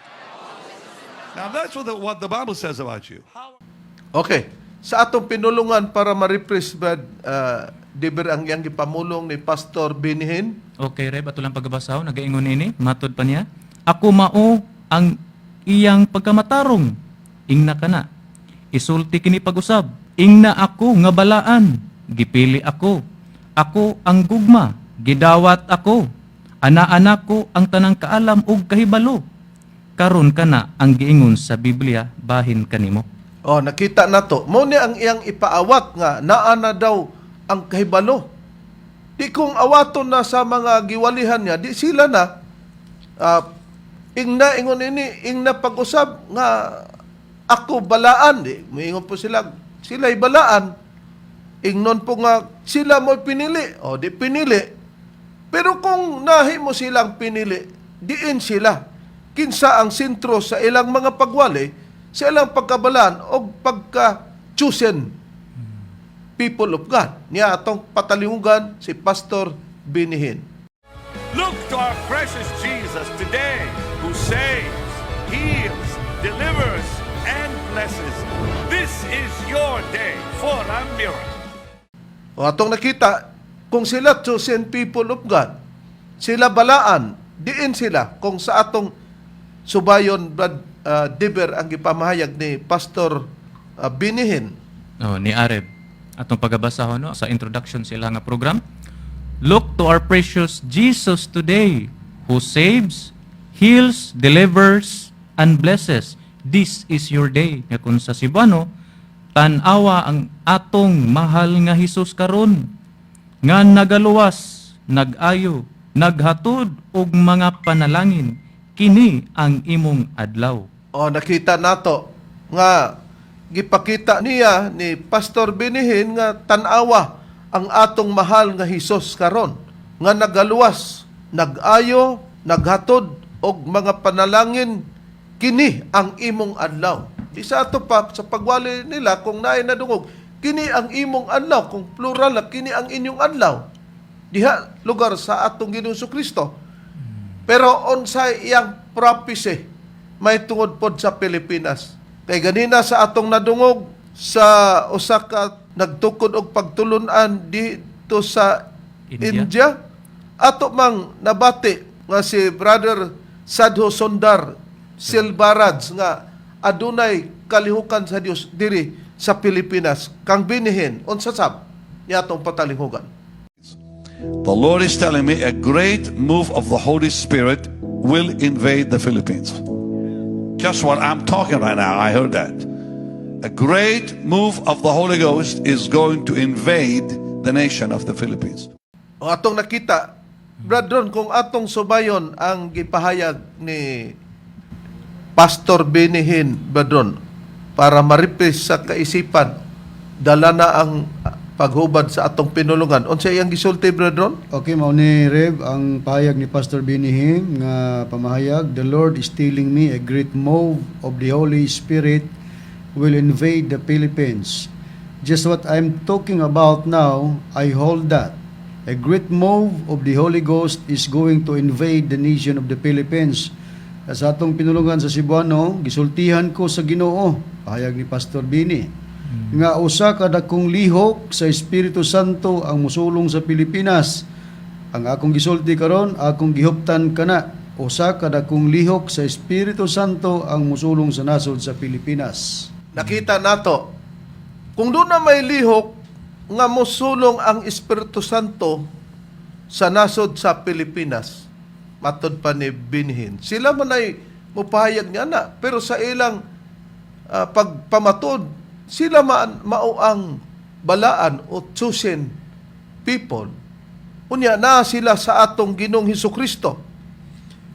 Now that's what the Bible says about you. Okay. Sa atong pinulungan para ma-refresh, Brad Dever, ang iyang gipamulong ni Pastor Benny Hinn. Okay, Reb, ato lang pagabasahon, nagaingon ini, matod pa niya. "Ako mao ang iyang pagkamatarong. Ingna kana. Isulti kini pag-usab. Ingna ako nga balaan. Gipili ako. Ako ang gugma. Gidawat ako. Ana-ana ko ang tanang kaalam ug kahibalo. Karon kana ang giingon sa Biblia bahin kanimo." Oh, nakita na to. Mao ni ang iyang ipaawat nga naa na daw ang kahibalo. Di kung awaton na sa mga giwalihan niya, di sila na. Ingna ingon ini, ingna pag-usab nga ako balaan, di moingon po sila, sila'y balaan. Ingnon po nga sila mo pinili. O di pinili. Pero kung nahi mo silang pinili, diin sila. Kinsa ang sentro sa ilang mga pagwali, sa ilang pagkabalaan o pagka-chosen people of God. Niya atong patalinghugan si Pastor Benny Hinn. Look to our precious Jesus today, who saves, heals, delivers, and blesses. This is your day for a miracle. O atong nakita, kung sila chosen people of God, sila balaan, diin sila kung sa atong subayon, Brad Dever, ang gipamahayag ni Pastor Benny Hinn. Oh, ni Areb. Atong pagabasahon, no, sa introduction sila nga program. "Look to our precious Jesus today, who saves, heals, delivers, and blesses. This is your day." Nga kung sa Cebuano, "Tan-awa ang atong mahal nga Hesus karon nga nagaluwas, nag-ayo, naghatod og mga panalangin. Kini ang imong adlaw." O nakita nato nga gipakita niya ni Pastor Benny Hinn nga tan-awa ang atong mahal nga Hesus karon nga nagaluwas, nag-ayo, naghatod og mga panalangin. Kini ang imong adlaw. Di sa ato pa sa pagwali nila kung naay nadungog, kini ang imong adlaw, kung plural na, kini ang inyong adlaw. Diha lugar sa atong Ginoong Kristo. Pero unsay iyang prophecy may tungod pod sa Pilipinas? Kay ganina sa atong nadungog sa usa ka nagtukod og pagtulunan dito sa India. India, ato mang nabati nga si Brother Sadhu Sundar Silvaraj nga adunay kalihukan sa Dios diri sa Pilipinas. Kang Benny Hinn, unsa sab niya atong patalinghugan? The Lord is telling me a great move of the Holy Spirit will invade the Philippines. Just what I'm talking right now, I heard that. A great move of the Holy Ghost is going to invade the nation of the Philippines. O atong nakita, Brad Ron, kung atong subayon ang gipahayag ni Pastor Benny Hinn, Brad Ron, para maripis sa kaisipan, dala na ang paghubad sa atong pinulungan. Unsa iyang gisulti, Brad Ron? Okay, mao ni, Rev, ang pahayag ni Pastor Benny Hinn nga pamahayag, "The Lord is telling me a great move of the Holy Spirit will invade the Philippines. Just what I'm talking about now, I hold that. A great move of the Holy Ghost is going to invade the nation of the Philippines." Sa atong pinulungan sa Cebuano, "Gisultihan ko sa Ginoo," pahayag ni Pastor Benny, "nga usa ka dakong lihok sa Espiritu Santo ang musulong sa Pilipinas. Ang akong gisulti karon, akong gihuptan kana. Usa ka dakong lihok sa Espiritu Santo ang musulong sa nasod sa Pilipinas." Nakita nato, kung doon na may lihok nga mosulong ang Espiritu Santo sa nasod sa Pilipinas, matod pa ni Benny Hinn. Sila man ay mupahayag niya na, pero sa ilang pagpamatod, sila mao ang balaan o chosen people. Unya na sila sa atong Ginoong Hesus Kristo.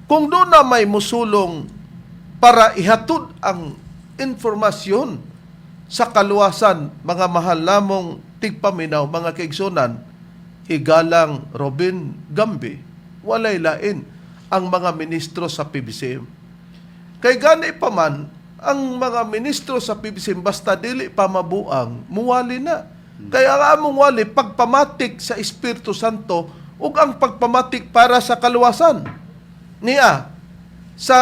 Kung doon na may musulong para ihatod ang informasyon sa kaluwasan, mga mahal namong tigpaminaw, mga kaigsunan, higalang Robin Gambi, walay lain ang mga ministro sa PBCM. Kay gani pa man, ang mga ministro sa PBCM, basta dili pa mabuang, muwali na. Kaya ang among wali, pagpamatik sa Espiritu Santo ug ang pagpamatik para sa kaluwasan. Niya sa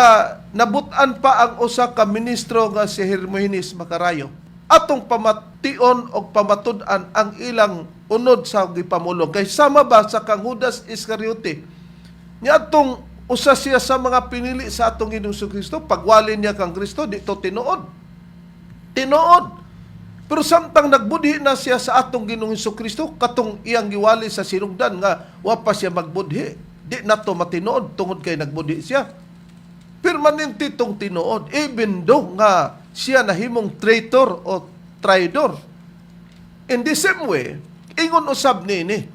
nabutan pa ang usa ka ministro nga si Hermogenes Macarayo. Atong pamation og pamatud-an ang ilang unod sa gipamulong kay sama ba sa kang Judas Iscariote, niadtong usa siya sa mga pinili sa atong Ginoong Kristo, pagwali niya kang Kristo, dito tinuod. Tinuod. Pero samtang nagbudhi na siya sa atong Ginoong Kristo, katong iyang giwali sa sinugdan nga wa pa siya magbudhi, di nato matinuod tungod kay nagbudhi siya. Permanente tong tinuod even though nga siya nahimong traitor o traidor. In the same way, ingon usab nini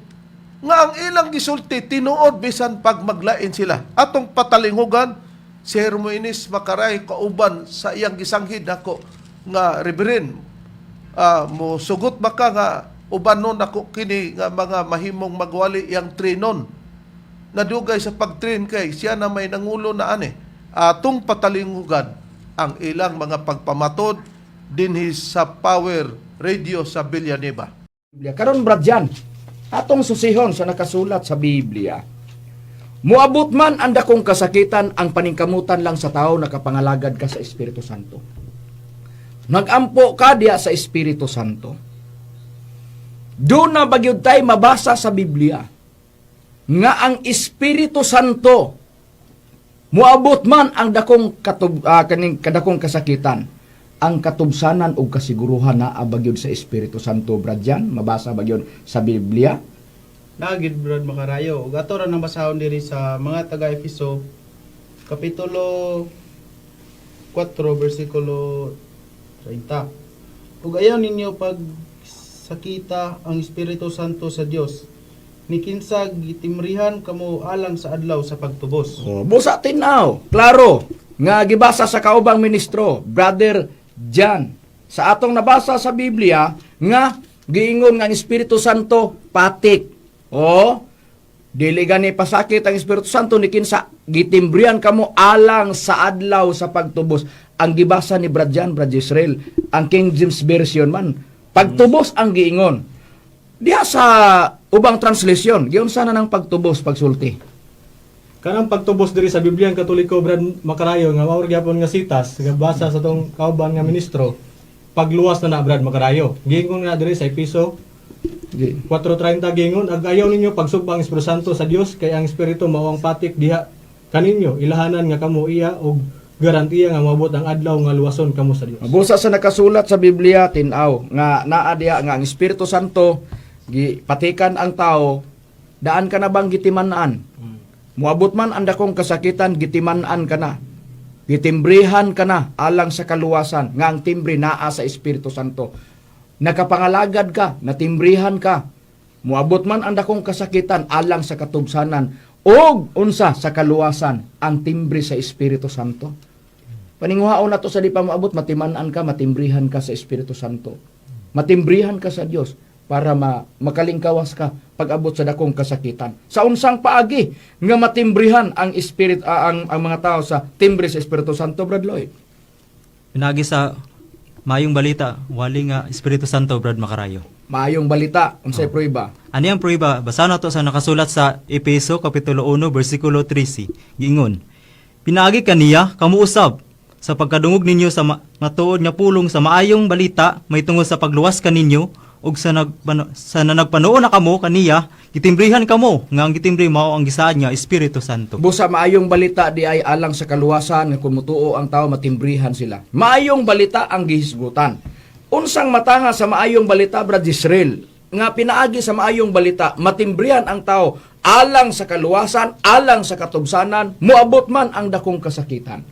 nga ang ilang gisulti tinuod bisan pag maglain sila. Atong patalinghugan si Hermogenes Macarayo kauban sa iyang gisanghid nako nga reverend. Mo sugot ba ka nga uban nun ako kini nga mga mahimong magwali iyang trinon nadugay sa pagtrain kay siya na may nangulo na ani? Atong patalinghugan ang ilang mga pagpamatod dinhi sa Power Radio sa Villanueva. Biblia. Karon, Brad Jan, atong susihon sa nakasulat sa Biblia. Muabot man ang dakong kasakitan, ang paningkamutan lang sa tao, nakapangalagad ka sa Espiritu Santo. Nagampo ka diya sa Espiritu Santo. Doon na bagyod tay mabasa sa Biblia nga ang Espiritu Santo, muabot man ang dakong kaning kadakong kasakitan, ang katubsanan ug kasiguruhan na bagyod sa Espiritu Santo. Brad Jan, mabasa bagyod sa Biblia? Nagid, Brad Makarayo. Ug ato ra nang basahon diri sa mga taga Efeso kapitulo 4 bersikulo 30. Ug ayaw ninyo pagsakita ang Espiritu Santo sa Dios ni kinsa gitimrihan kamo alang sa adlaw sa pagtubos. Oh, busa tinaw, klaro nga gibasa sa kaubang ministro, Brother Jan. Sa atong nabasa sa Biblia nga giingon nga ang Espiritu Santo patik. Oh, dili gani pasakit ang Espiritu Santo ni kinsa gitimbrihan kamo alang sa adlaw sa pagtubos. Ang gibasa ni Brad Jan, Brad Israel, ang King James Version man, pagtubos ang giingon. Diha sa ubang translation, giunsa na ng pagtubos pagsulti? Kanang pagtubos diri sa Biblia ang Katoliko, Brad Makarayo, nga mao gyapon nga sitas nga basa sa tong kauban nga ministro, pagluwas na na, Brad Makarayo. Giingon nga diri sa Episo 4:30, giingon, "Ag ayaw ninyo pagsugba ang Espiritu Santo sa Dios, kay ang Espiritu mao ang patik diha kaninyo, ilahanan nga kamo iya og garantiya nga moabot ang adlaw nga luwason kamo sa Dios." Busa sa nakasulat sa Biblia, tinaw nga naa diha nga ang Espiritu Santo gipatikan ang tao, daan ka na bang gitiman-an? Muabot man ang dakong kasakitan, gitiman-an ka na. Gitimbrihan ka na alang sa kaluwasan nga ang timbre naa sa Espiritu Santo. Nakapangalagad ka, natimbrihan ka. Muabot man ang dakong kasakitan alang sa katubsanan og unsa sa kaluwasan, ang timbre sa Espiritu Santo. Paninguhaon na to sa di pa moabot, matiman-an ka, matimbrihan ka sa Espiritu Santo. Matimbrihan ka sa Dios para makalingkawas ka pag-abot sa dakong kasakitan. Sa unsang paagi nga matimbrihan ang spirit ang mga tao sa timbre sa Espiritu Santo, Brad Lloyd? Pinagi sa maayong balita, wali nga Espiritu Santo, Brad Makarayo. Maayong balita, unsay prueba? Ani ang prueba, basa na to sa nakasulat sa Epeso kapitulo 1 bersikulo 13. Giingon, "Pinaagi kaniya kamo usab sa pagkadungog ninyo sa matuod nga pulong sa maayong balita may tungod sa pagluwas kaninyo, ug sa nagpanuo na kamo kaniya, gitimbrihan kamo nga ang gitimbre mao ang gisaad nga Espiritu Santo." Busa maayong balita di ay alang sa kaluwasan nga kung mutuo ang tao, matimbrihan sila. Maayong balita ang gihisgutan. Unsang matanga sa maayong balita, Brad Israel? Nga pinaagi sa maayong balita, matimbrihan ang tao alang sa kaluwasan, alang sa katubsanan, muabot man ang dakong kasakitan.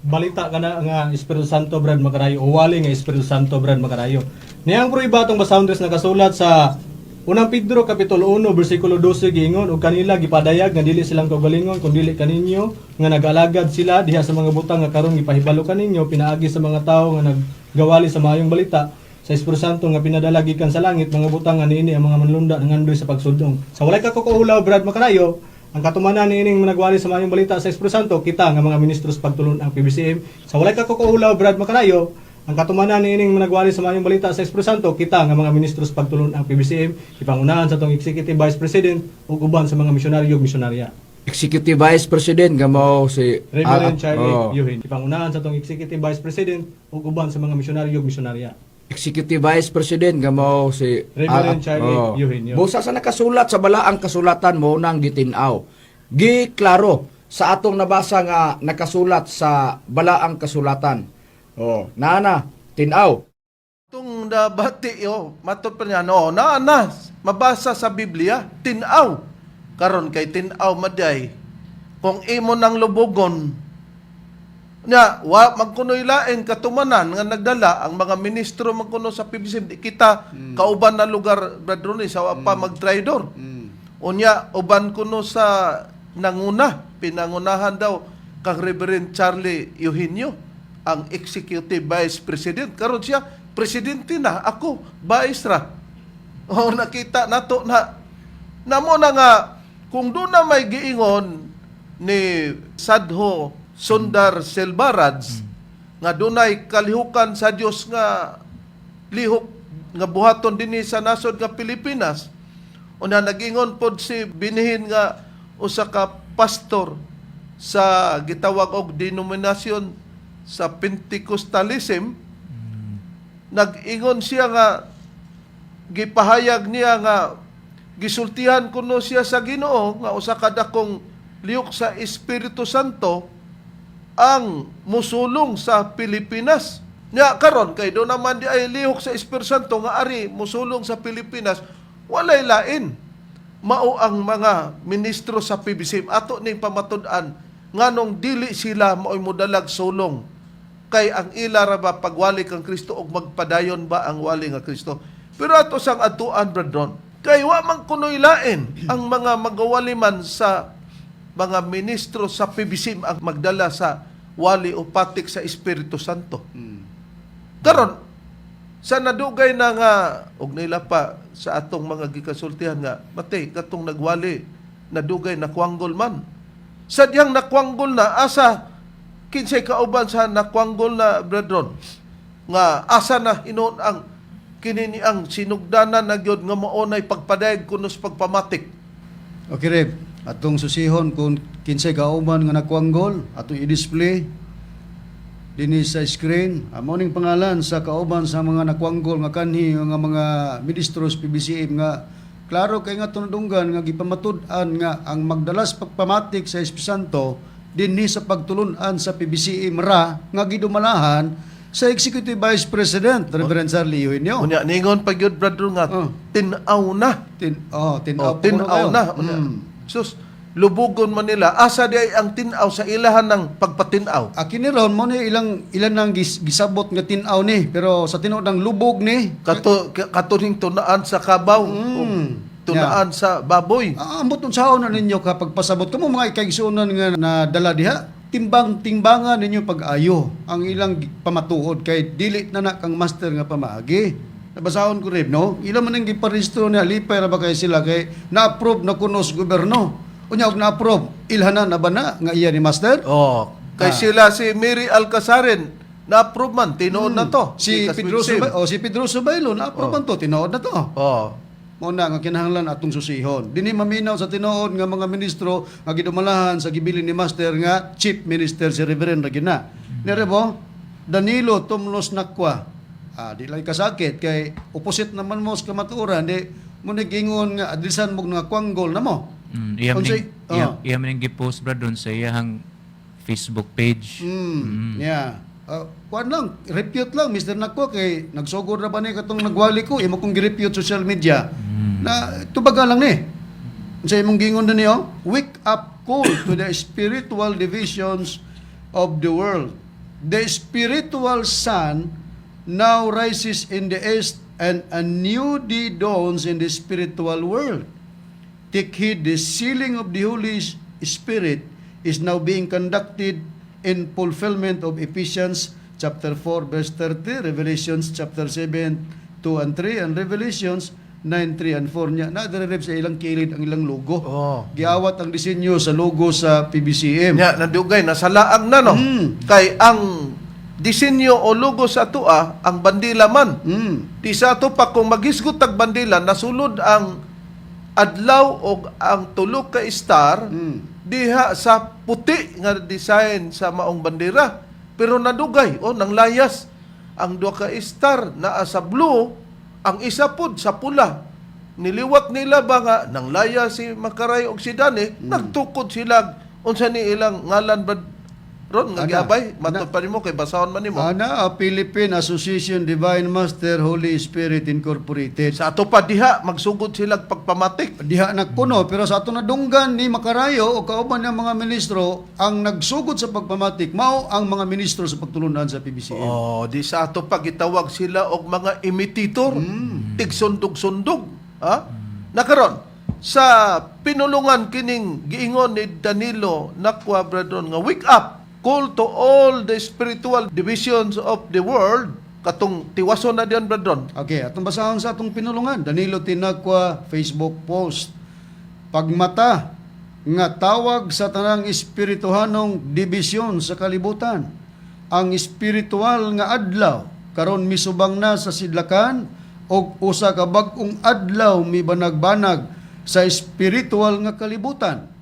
Balita kana nga Espiritu Santo, Brad Makarayo, o wali nga Espiritu Santo, Brad Makarayo. Niyang prueba atong basahon diri sa nakasulat sa Unang Pedro kapitulo 1 bersikulo 12. Giingon, "Ug kanila gipadayag nga dili silang kaugalingon kun dili kaninyo nga nag-alagad sila diha sa mga butang nga karon gipahibalo kaninyo pinaagi sa mga tawo nga naggawali sa maayong balita sa Espiritu Santo nga pinadala gikan sa langit, mga butang nga niini ang mga manlunda nangandoy sa pagsudong." Sa walay kakukuulaw, Brad Makarayo, ang katumanan niining nagwali sa maayong balita sa Espiritu Santo, kita nga mga ministros pagtulon ang PBCM. Sa walay kakukuulaw, Brad Makarayo, ang katumanan niining nagwali sa maayong balita sa Espiritu Santo, kita nga mga ministros pagtulon ang PBCM, ipangunahan sa tong Executive Vice President ug uban sa mga misyonaryo ug misyonarya. Executive Vice President nga mao si Reverend Charlie oh. Eugenio. Ipangunahan sa atong Executive Vice President ug uban sa mga misyonaryo ug misyonarya. Executive Vice President nga mao si Reverend Charlie Eugenio. Busa sa nakasulat sa balaang kasulatan mo nang gitin-aw. Giklaro sa atong nabasa nga nakasulat sa balaang kasulatan. Oh, nana, tin-aw. Itong nabati, oh, matod pa niya, no, na, na, mabasa sa Biblia, tinaw. Karon kay tinaw maday. Kung imo nang lubugon, nya wa magkunoy lain katumanan nga nagdala ang mga ministro magkuno sa PBC di kita kauban na lugar, Brad Ronnie, sa wa pa magtraidor. Unya uban kuno sa nanguna, pinangunahan daw kang Reverend Charlie Eugenio, ang Executive Vice President. Karon siya presidente na, ako vice ra. O nakita nato na namo na nga kung doon na may giingon ni Sadho Sundar Selvaraj nga dunay kalihukan sa Dios nga lihok nga buhaton dinhi sa nasod nga Pilipinas. Una nagingon pod si binihin nga usa ka pastor sa gitawag og denominasyon sa Pentecostalism. Nag-ingon siya nga gipahayag niya nga gisultihan kuno siya sa Ginoo nga usa ka dakong lihok sa Espiritu Santo ang musulong sa Pilipinas. Nya karon kay do naman di ay lihok sa Espiritu Santo nga ari musulong sa Pilipinas, walay lain. Mao ang mga ministro sa PBC ato ning pamatud-an nganong dili sila maoy modalag sulong, kay ang ila ra ba pagwali kang Kristo og magpadayon ba ang wali nga Kristo. Pero ato sang atuan, Brad, kay wa man kunoy lain ang mga magawali man sa mga ministro sa PBC ang magdala sa wali o patik sa Espiritu Santo. Karon sa nadugay na nga og nila pa sa atong mga gikasultihan nga mate katong nagwali nadugay nakuanggol man. Sadyang nakuanggol na, asa kinsay kauban sa nakuanggol na, brethren, nga asa na hinuon ang kini ni ang sinugdanan na gyud nga mao nay pagpadayag kuno sa pagpamatik? Okay, Reb. Atong susihon kung kinsay kauban nga nakuanggol, atong i-display dinhi sa screen. Amo ning pangalan sa kauban sa mga nakuanggol nga kanhi nga mga ministros PBCM nga klaro kay nga tunudunggan nga gipamatud-an nga ang magdalas pagpamatik sa Espiritu Santo dinhi sa pagtulun-an sa PBCM ra nga gidumalahan sa Executive Vice President Reverend Charlie Eugenio. Unya ningon pa gyud, brother, nga tin-aw na. Oh, tin-aw Oh, pa kuno tin-aw kayo. na. Unya, sus, lubugon man nila. Asa di ay ang tin-aw sa ilahan ng pagpatin-aw? Akin ni ron mo ni ilang ilan nang gisabot nga tin-aw ni, pero sa tinuod ang lubog ni Kato katuning tunaan sa kabaw, tunaan sa baboy. Ah, ambot unsaon na ninyo kapag pasabot kamo mga ikaigsuonan nga nadala diha, timbang timbangan ninyo pag-ayo ang ilang pamatuod kay dili na na kang master nga pamaagi. Nabasahon ko rin, no? Ilan man ang giparehistro niya, lipay ra ba kay sila kay na-approve na kuno sa gobyerno. Unya og na-approve, ilhanan na ba na nga iya ni master? Oh, kay sila si Mary Alcazarin na-approve man, tinuod na to. Si Gikas Pedro with Sim. Subay, oh, si Pedro Subaylo na-approve man to, tinuod na to. Oh. Mao na nga kinahanglan atong susihon. Dinhi maminaw sa tinuod nga mga ministro nga gidumalahan sa gibilin ni master nga chief minister si Reverend Regina. Nire mo Danilo Tumlos Nakwa. Ah, di lang kasakit kay opposite naman mo sa kamatuoran, di mo nagingon nga adlisan mo nga kwanggol na mo. Iya Unsay- man iya man ning gipost, brad, doon sa iyahang Facebook page. Yeah. Kuan lang, repute lang Mr. Nakwa kay nagsugod ra ba ni katong nagwali ko imo kong gi-repute social media. Na tubaga lang ni. Unsa imong gingon na niyo? Wake up call to the spiritual divisions of the world. The spiritual sun now rises in the east and a new day dawns in the spiritual world. Take heed, the sealing of the Holy Spirit is now being conducted in fulfillment of Ephesians chapter 4 verse 30, Revelations chapter 7, 2 and 3, and Revelations 9, 3 and 4 niya. Na sa ilang kilid ang ilang logo. Oh. Giawat ang disenyo sa logo sa PBCM. Nya nadugay nasalaang na, no. Kay ang disenyo o logo sa atoa ang bandila man. Di sa ato pa kung maghisgot tag bandila nasulod ang adlaw og ang tulo ka star. Diha sa puti nga design sa maong bandera. Pero nadugay, oh, nang layas. Ang duha ka star naa sa blue, ang isa pod sa pula. Niliwat nila ba nga nang laya si Makaray og si Dani, nagtukod sila unsa ni ilang ngalan ba ron nga Ana. giabay matud pa nimo kay basahon man nimo. Ana, a Philippine Association Divine Master Holy Spirit Incorporated. Sa ato pa diha magsugod sila pagpamatik. Diha nagkuno pero sa ato nadunggan ni Makarayo o kauban ng mga ministro ang nagsugod sa pagpamatik mao ang mga ministro sa pagtulunan sa PBCM. Oh, di sa ato pa gitawag sila og mga imitator, tigsundog-sundog, ha? Nakaron sa pinulungan kining giingon ni Danilo Nakwa Bradon nga wake up call to all the spiritual divisions of the world, katong tiwason na diyan, Bradon. Okay, atong basahon sa atong pinulungan. Danilo Tinagua Facebook post. Pagmata nga tawag sa tanang espirituhanong dibisyon sa kalibutan. Ang espiritual nga adlaw karon misubang na sa sidlakan og usa ka bag-ong adlaw mibanag-banag sa espiritual nga kalibutan.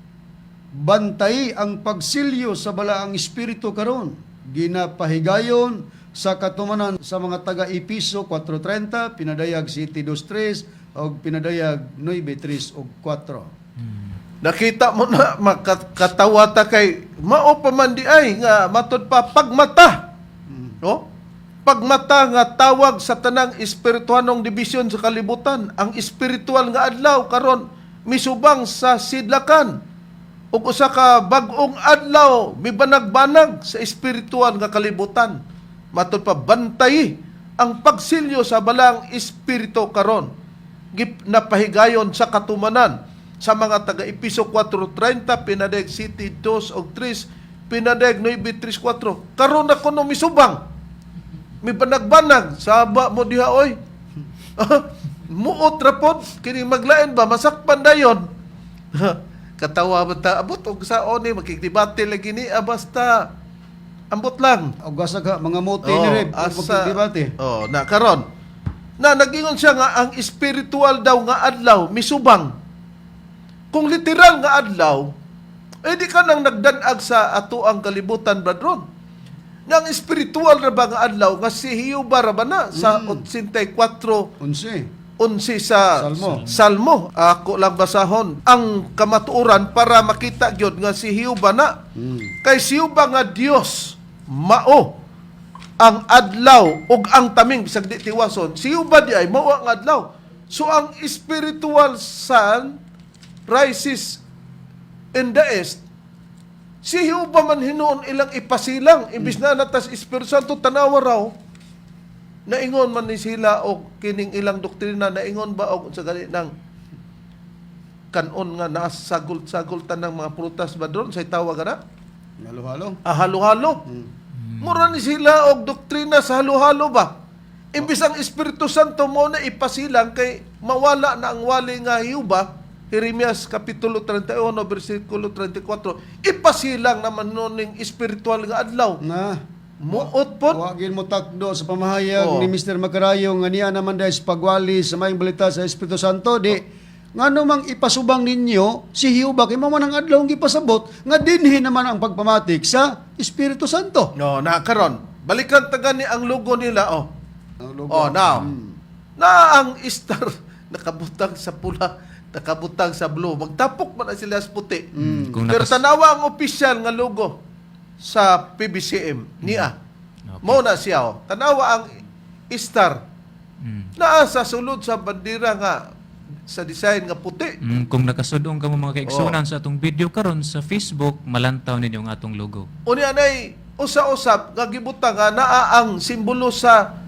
Bantay ang pagsilyo sa balaang espiritu karon. Ginapahigayon sa katumanan sa mga taga Episo 4:30, Pinadayag City 2:3 ug Pinadayag 9:3 ug 4. Nakita mo na makakatawa ta kay mao pa man di ay nga matud pa pagmata. No? Pagmata nga tawag sa tanang espirituanong dibisyon sa kalibutan, ang espiritual nga adlaw karon misubang sa sidlakan ug usa ka bag-ong adlaw mibanag-banag sa espiritual nga kalibutan. Matud pa bantay ang pagsilyo sa balang espiritu karon napahigayon sa katumanan sa mga taga Episo 4:30, Pinadeg City 2 og 3, Pinadeg 9:34. Karon na kuno misubang. Mibanag-banag saba mo diha oy. Muot ra pod kini maglain ba masakpan dayon. Katawa ba ta abot og saon ni makigdebate lagi ni ah, basta ambot lang. Og asa ka mga mote ni Reb Asa, debate. Oh, na karon. Na nagingon siya nga ang espiritual daw nga adlaw misubang. Kung literal nga adlaw, eh di ka nang nagdanag sa ato ang kalibutan, bradron. Nga ang espiritual ra ba nga adlaw nga si Hiuba ra ba na sa 84 Unse. 11 sa Salmo. Salmo. Ako lang basahon ang kamatuoran para makita gyud nga si Hiuba na. Kay si Hiuba nga Dios mao ang adlaw ug ang taming bisag di tiwason. Si Hiuba di ay mao ang adlaw. So ang spiritual sun rises in the east. Si Hiuba man hinuon ilang ipasilang imbis na natas Espiritu Santo, tanawa raw naingon man ni sila og kining ilang doktrina, naingon ba og sa gani ng kanon nga nasagol-sagol tanang mga prutas ba doon say tawag ana? Halo-halo. Ah, halo-halo. Mura ni sila og doktrina sa halo-halo ba. Imbis ang Espiritu Santo mo na ipasilang kay mawala na ang wali nga hiuba, Jeremias Kapitulo 31 versikulo 34, ipasilang naman nun ning espiritual nga adlaw. Na Muot pod. Wa gyud mo takdo sa pamahayag Oo. ni Mr. Makarayo nga niya naman dahil sa pagwali sa maayong balita sa Espiritu Santo di ngano mang ipasubang ninyo si Hiuba kay mao man ang adlaw ang gipasabot nga dinhi naman ang pagpamatik sa Espiritu Santo. No, na karon. Balikan taga ni ang logo nila oh. Ang logo. Oh, now. Na ang star nakabutang sa pula, nakabutang sa blue. Magtapok man na sila sa puti. Kung Pero tanawa ang opisyal nga logo sa PBCM niya. Okay. Mao na siya oh. Tanawa ang star. Naa sa sulod sa bandera nga sa design nga puti. Kung nakasudong ka mo mga kaigsuonan sa atong video karon sa Facebook, malantaw ninyo ang atong logo. Unya nay usa-usab nga gibutang nga naa ang simbolo sa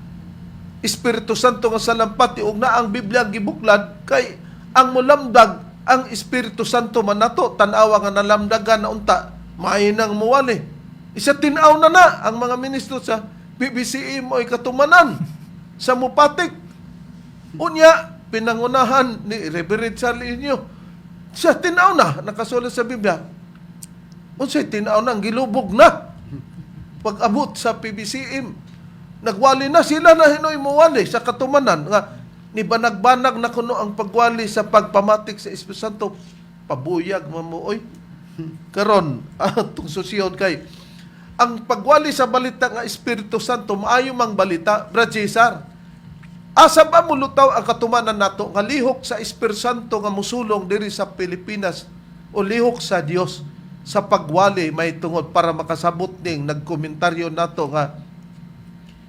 Espiritu Santo nga salampati ug naa ang Biblia ang gibuklad kay ang mulamdag ang Espiritu Santo man nato tan-awa nga nalamdagan na unta maayo nang muwali. Isa tin-aw na na ang mga ministro sa PBCE mo ay katumanan sa mupatik. Unya pinangunahan ni Reverend Charlie inyo. Sa tin-aw na nakasulat sa Biblia. Unsay tin-aw na ang gilubog na pag-abot sa PBCM. Nagwali na sila na hinoy muwali sa katumanan nga ni banag-banag na kuno ang pagwali sa pagpamatik sa Espiritu Santo. Pabuyag mamuoy. Karon, atong susiyon kay ang pagwali sa balita nga Espiritu Santo maayo mang balita, Brad Cesar. Asa ba mulutaw ang katumanan nato nga lihok sa Espiritu Santo nga musulong diri sa Pilipinas o lihok sa Dios sa pagwali may tungod para makasabot ning nagkomentaryo nato nga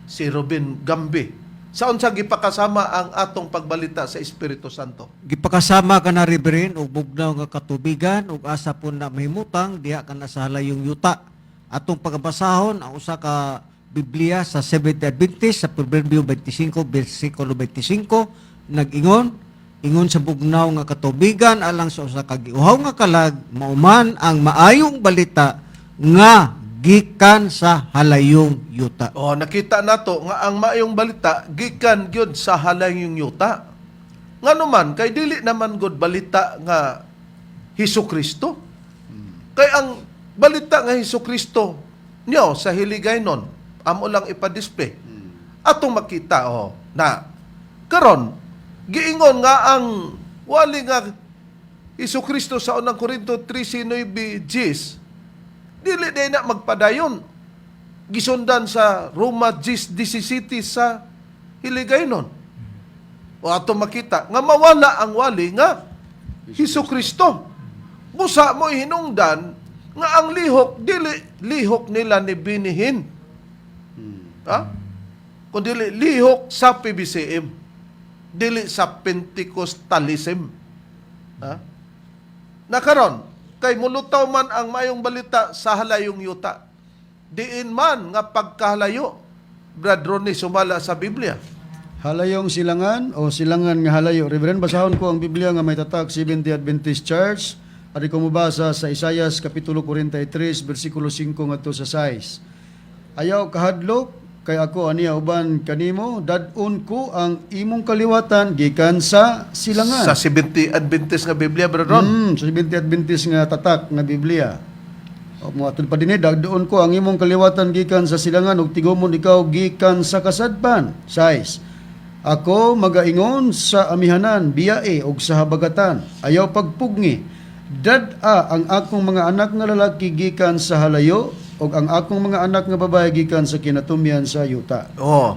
si Robin Gambi? Sa unsa gipakasama ang atong pagbalita sa Espiritu Santo? Gipakasama ka na, Reverend, og bugnaw nga katubigan ug asa po na mahimutang diha ka na sa halayong yuta. Atong pagabasahon ang usa ka Biblia sa Seventh Adventist sa Proverbio 25 bersikulo 25 nag-ingon, ingon sa bugnaw nga katubigan alang sa usa ka giuhaw nga kalag, mauman ang maayong balita nga gikan sa halayong yuta. Oh, nakita nato nga ang maayong balita gikan gyud sa halayong yuta. Ngano man kay dili naman gud balita nga Hesus Kristo. Kay ang balita nga Hesus Kristo nyo sa Hiligaynon, amo lang ipa-display. Atong makita, oh, na karon giingon nga ang wali nga Hesus Kristo sa Unang Korinto 13:9 Gs dili day na magpadayon, gisundan sa Roma 10:17 sa Hiligaynon. O ato makita nga mawala ang wali nga Hesus Kristo. Busa mo hinungdan nga ang lihok dili lihok nila ni Benny Hinn. Ha? Kung dili lihok sa PBCM. Dili sa Pentecostalism. Ha? Nakaron, kay mulutaw man ang mayong balita sa halayong yuta. Diin man nga pagkahalayo, Brad Ronnie, sumala sa Biblia? Halayong silangan o silangan nga halayo. Reverend, basahon ko ang Biblia nga may tatak Seventh Adventist Church. Ari ko mobasa sa Isayas Kapitulo 43, bersikulo 5 ngadto sa 6. Ayaw kahadlok, kay ako aniya uban kanimo, dad-on ko ang imong kaliwatan gikan sa silangan. Sa 70 Adventist nga Biblia, Brad Ron. Sa Seventh Adventist nga tatak nga Biblia. O mo atul pa dinhi, dad-on ko ang imong kaliwatan gikan sa silangan ug tigumon ikaw gikan sa kasadpan. 6. Ako magaingon sa amihanan, biyae ug sa habagatan. Ayaw pagpugngi. Dad-a ang akong mga anak nga lalaki gikan sa halayo ug ang akong mga anak nga babae gikan sa kinatumyan sa yuta. Oh.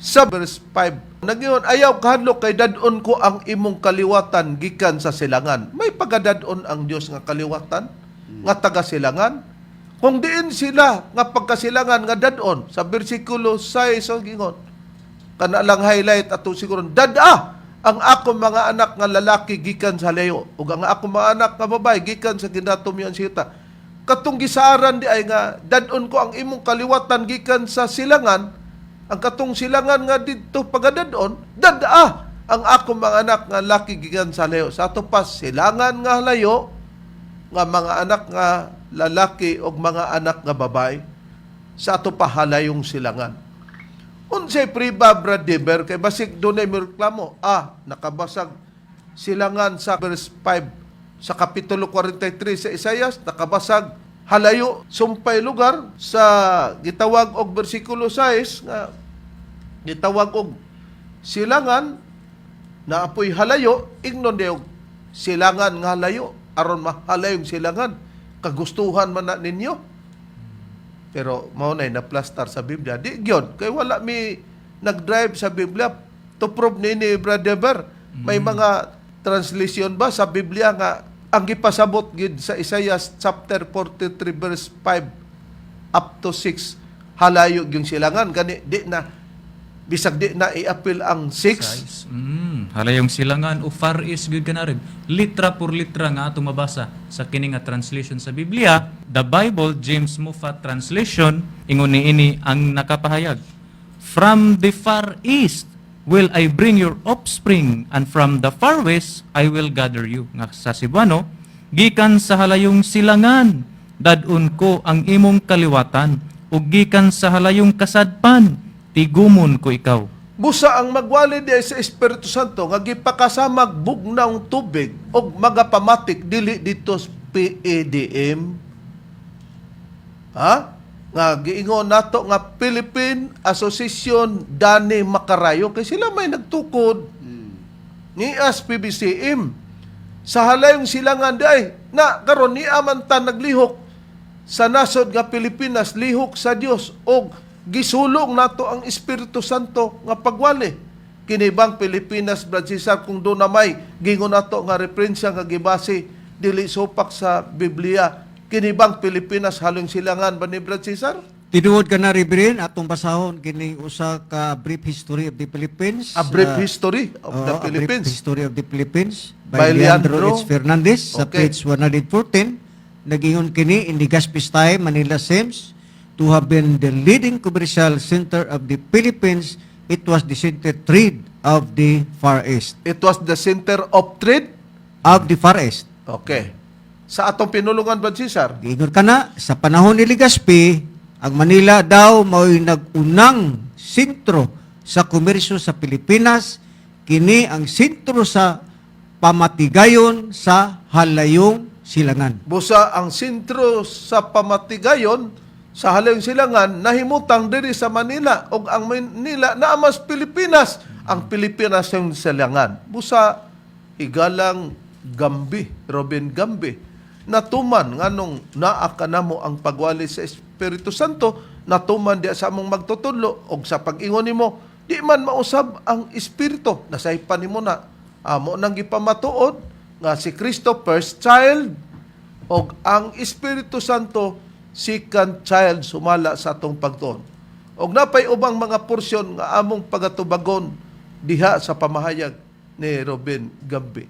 Sa verse 5, nagyon, ayaw kahadlok kay dad-on ko ang imong kaliwatan gikan sa silangan. May pagadad-on ang Dios nga kaliwatan nga taga silangan. Kung diin sila nga pagkasilangan nga dad-on sa bersikulo 6 ang gingon. Kana lang highlight ato siguro, dad-a ang akong mga anak nga lalaki gikan sa layo ug ang akong mga anak nga babae gikan sa ginatumyan sa yuta. Katong gisaran di ay nga dad-on ko ang imong kaliwatan gikan sa silangan, ang katong silangan nga didto pagadad-on, dad-a ang akong mga anak nga laki gikan sa layo. Sa ato pa silangan nga layo nga mga anak nga lalaki o mga anak nga babae sa ato pa halayong silangan. Unsay priba, Brad Deber, kay basig dunay reklamo? Ah, nakabasag silangan sa verse 5 sa Kapitulo 43 sa Isayas, nakabasag halayo sumpay lugar sa gitawag og bersikulo 6 nga gitawag og silangan na apoy halayo, ingnon og silangan nga halayo aron mahalayong silangan, kagustuhan man na ninyo. Pero mao nay na-plastar sa Biblia. Di gyud kay wala mi nag-drive sa Biblia to prove ni Brother Ber. May mga translation ba sa Biblia nga ang gipasabot gid sa Isaiah chapter 43 verse 5 up to 6 halayo yung silangan? Gani di na bisag di na i-appeal ang 6. Size. Halayong silangan o Far East gyud ka na rin. Litra por litra nga atong mabasa sa kini nga translation sa Biblia, The Bible James Moffatt Translation, ingon niini ang nakapahayag. "From the Far East will I bring your offspring, and from the far west I will gather you." Nga sa Cebuano, gikan sa halayong silangan, dad-on ko ang imong kaliwatan, ug gikan sa halayong kasadpan, tigumon ko ikaw. Busa ang magwali di ay sa Espiritu Santo nga gipakasamag bugnawng tubig og magapamatik dili dito sa PADM. Ha? Nga giingon nato nga Philippine Association Danny Makarayo kay sila may nagtukod ni as PBCM. Sa halayong silangan di na karon ni man ta naglihok sa nasod nga Pilipinas, lihok sa Dios og gisulong nato ang Espiritu Santo nga pagwali. Kini bang Pilipinas, Brad Cesar, kung doon na may gingon nato nga referensya nga gibase dili supak sa Biblia, kini bang Pilipinas halong silangan ba ni Brad Cesar? Tinuod ka na, Reverend, atong basahon kining usa ka Brief History of the Philippines. A Brief History of the A Brief Philippines. History of the Philippines By by Leandro Leandro H. Fernandez sa page 114. Nagingon kini, in Legazpi's time, Manila seems to have been the leading commercial center of the Philippines. It was the center trade of the Far East. It was the center of trade of the Far East. Okay. Sa atong pinulungan, Brad Cesar? Giingon ka na, sa panahon ni Legazpi, ang Manila daw mao'y nag-unang sentro sa komersyo sa Pilipinas, kini ang sentro sa pamatigayon sa halayong silangan. Busa ang sentro sa pamatigayon sa halayong silangan nahimutang diri sa Manila ug ang Manila naa mas Pilipinas, ang Pilipinas yung silangan. Busa higalang Gambi, Robin Gambi, natuman nganong naa kanamo ang pagwali sa Espiritu Santo, natuman diya sa among magtutudlo og sa pag-ingon nimo di man mausab ang espiritu, nasaypan nimo na amo nang gipamatuod nga si Kristo first child og ang Espiritu Santo second child sumala sa atong pagtuon. Og napay ubang mga porsyon nga among pagatubagon diha sa pamahayag ni Robin Gambi.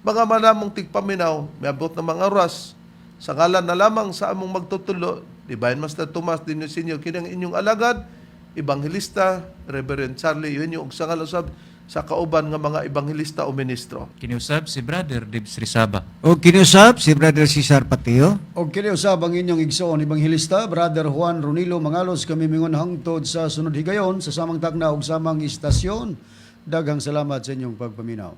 Mga manamong tigpaminaw, miabot na mga oras, sa ngalan na lamang sa among magtutulo, Divine Master Tomas Dino Senior, kinang inyong alagad, Ebanghelista, Reverend Charlie Eugenio, ug sa ngalan usab sa kauban nga mga ebanghelista o ministro. Kiniusab si Brother Dibs Rizaba. O kiniusab si Brother Cesar Patio. Og kini usab ang inyong igsoon ebanghelista, Brother Juan Ronilo Mangalos, kami mingon hangtod sa sunod higayon sa samang takna ug samang istasyon. Daghang salamat sa inyong pagpaminaw.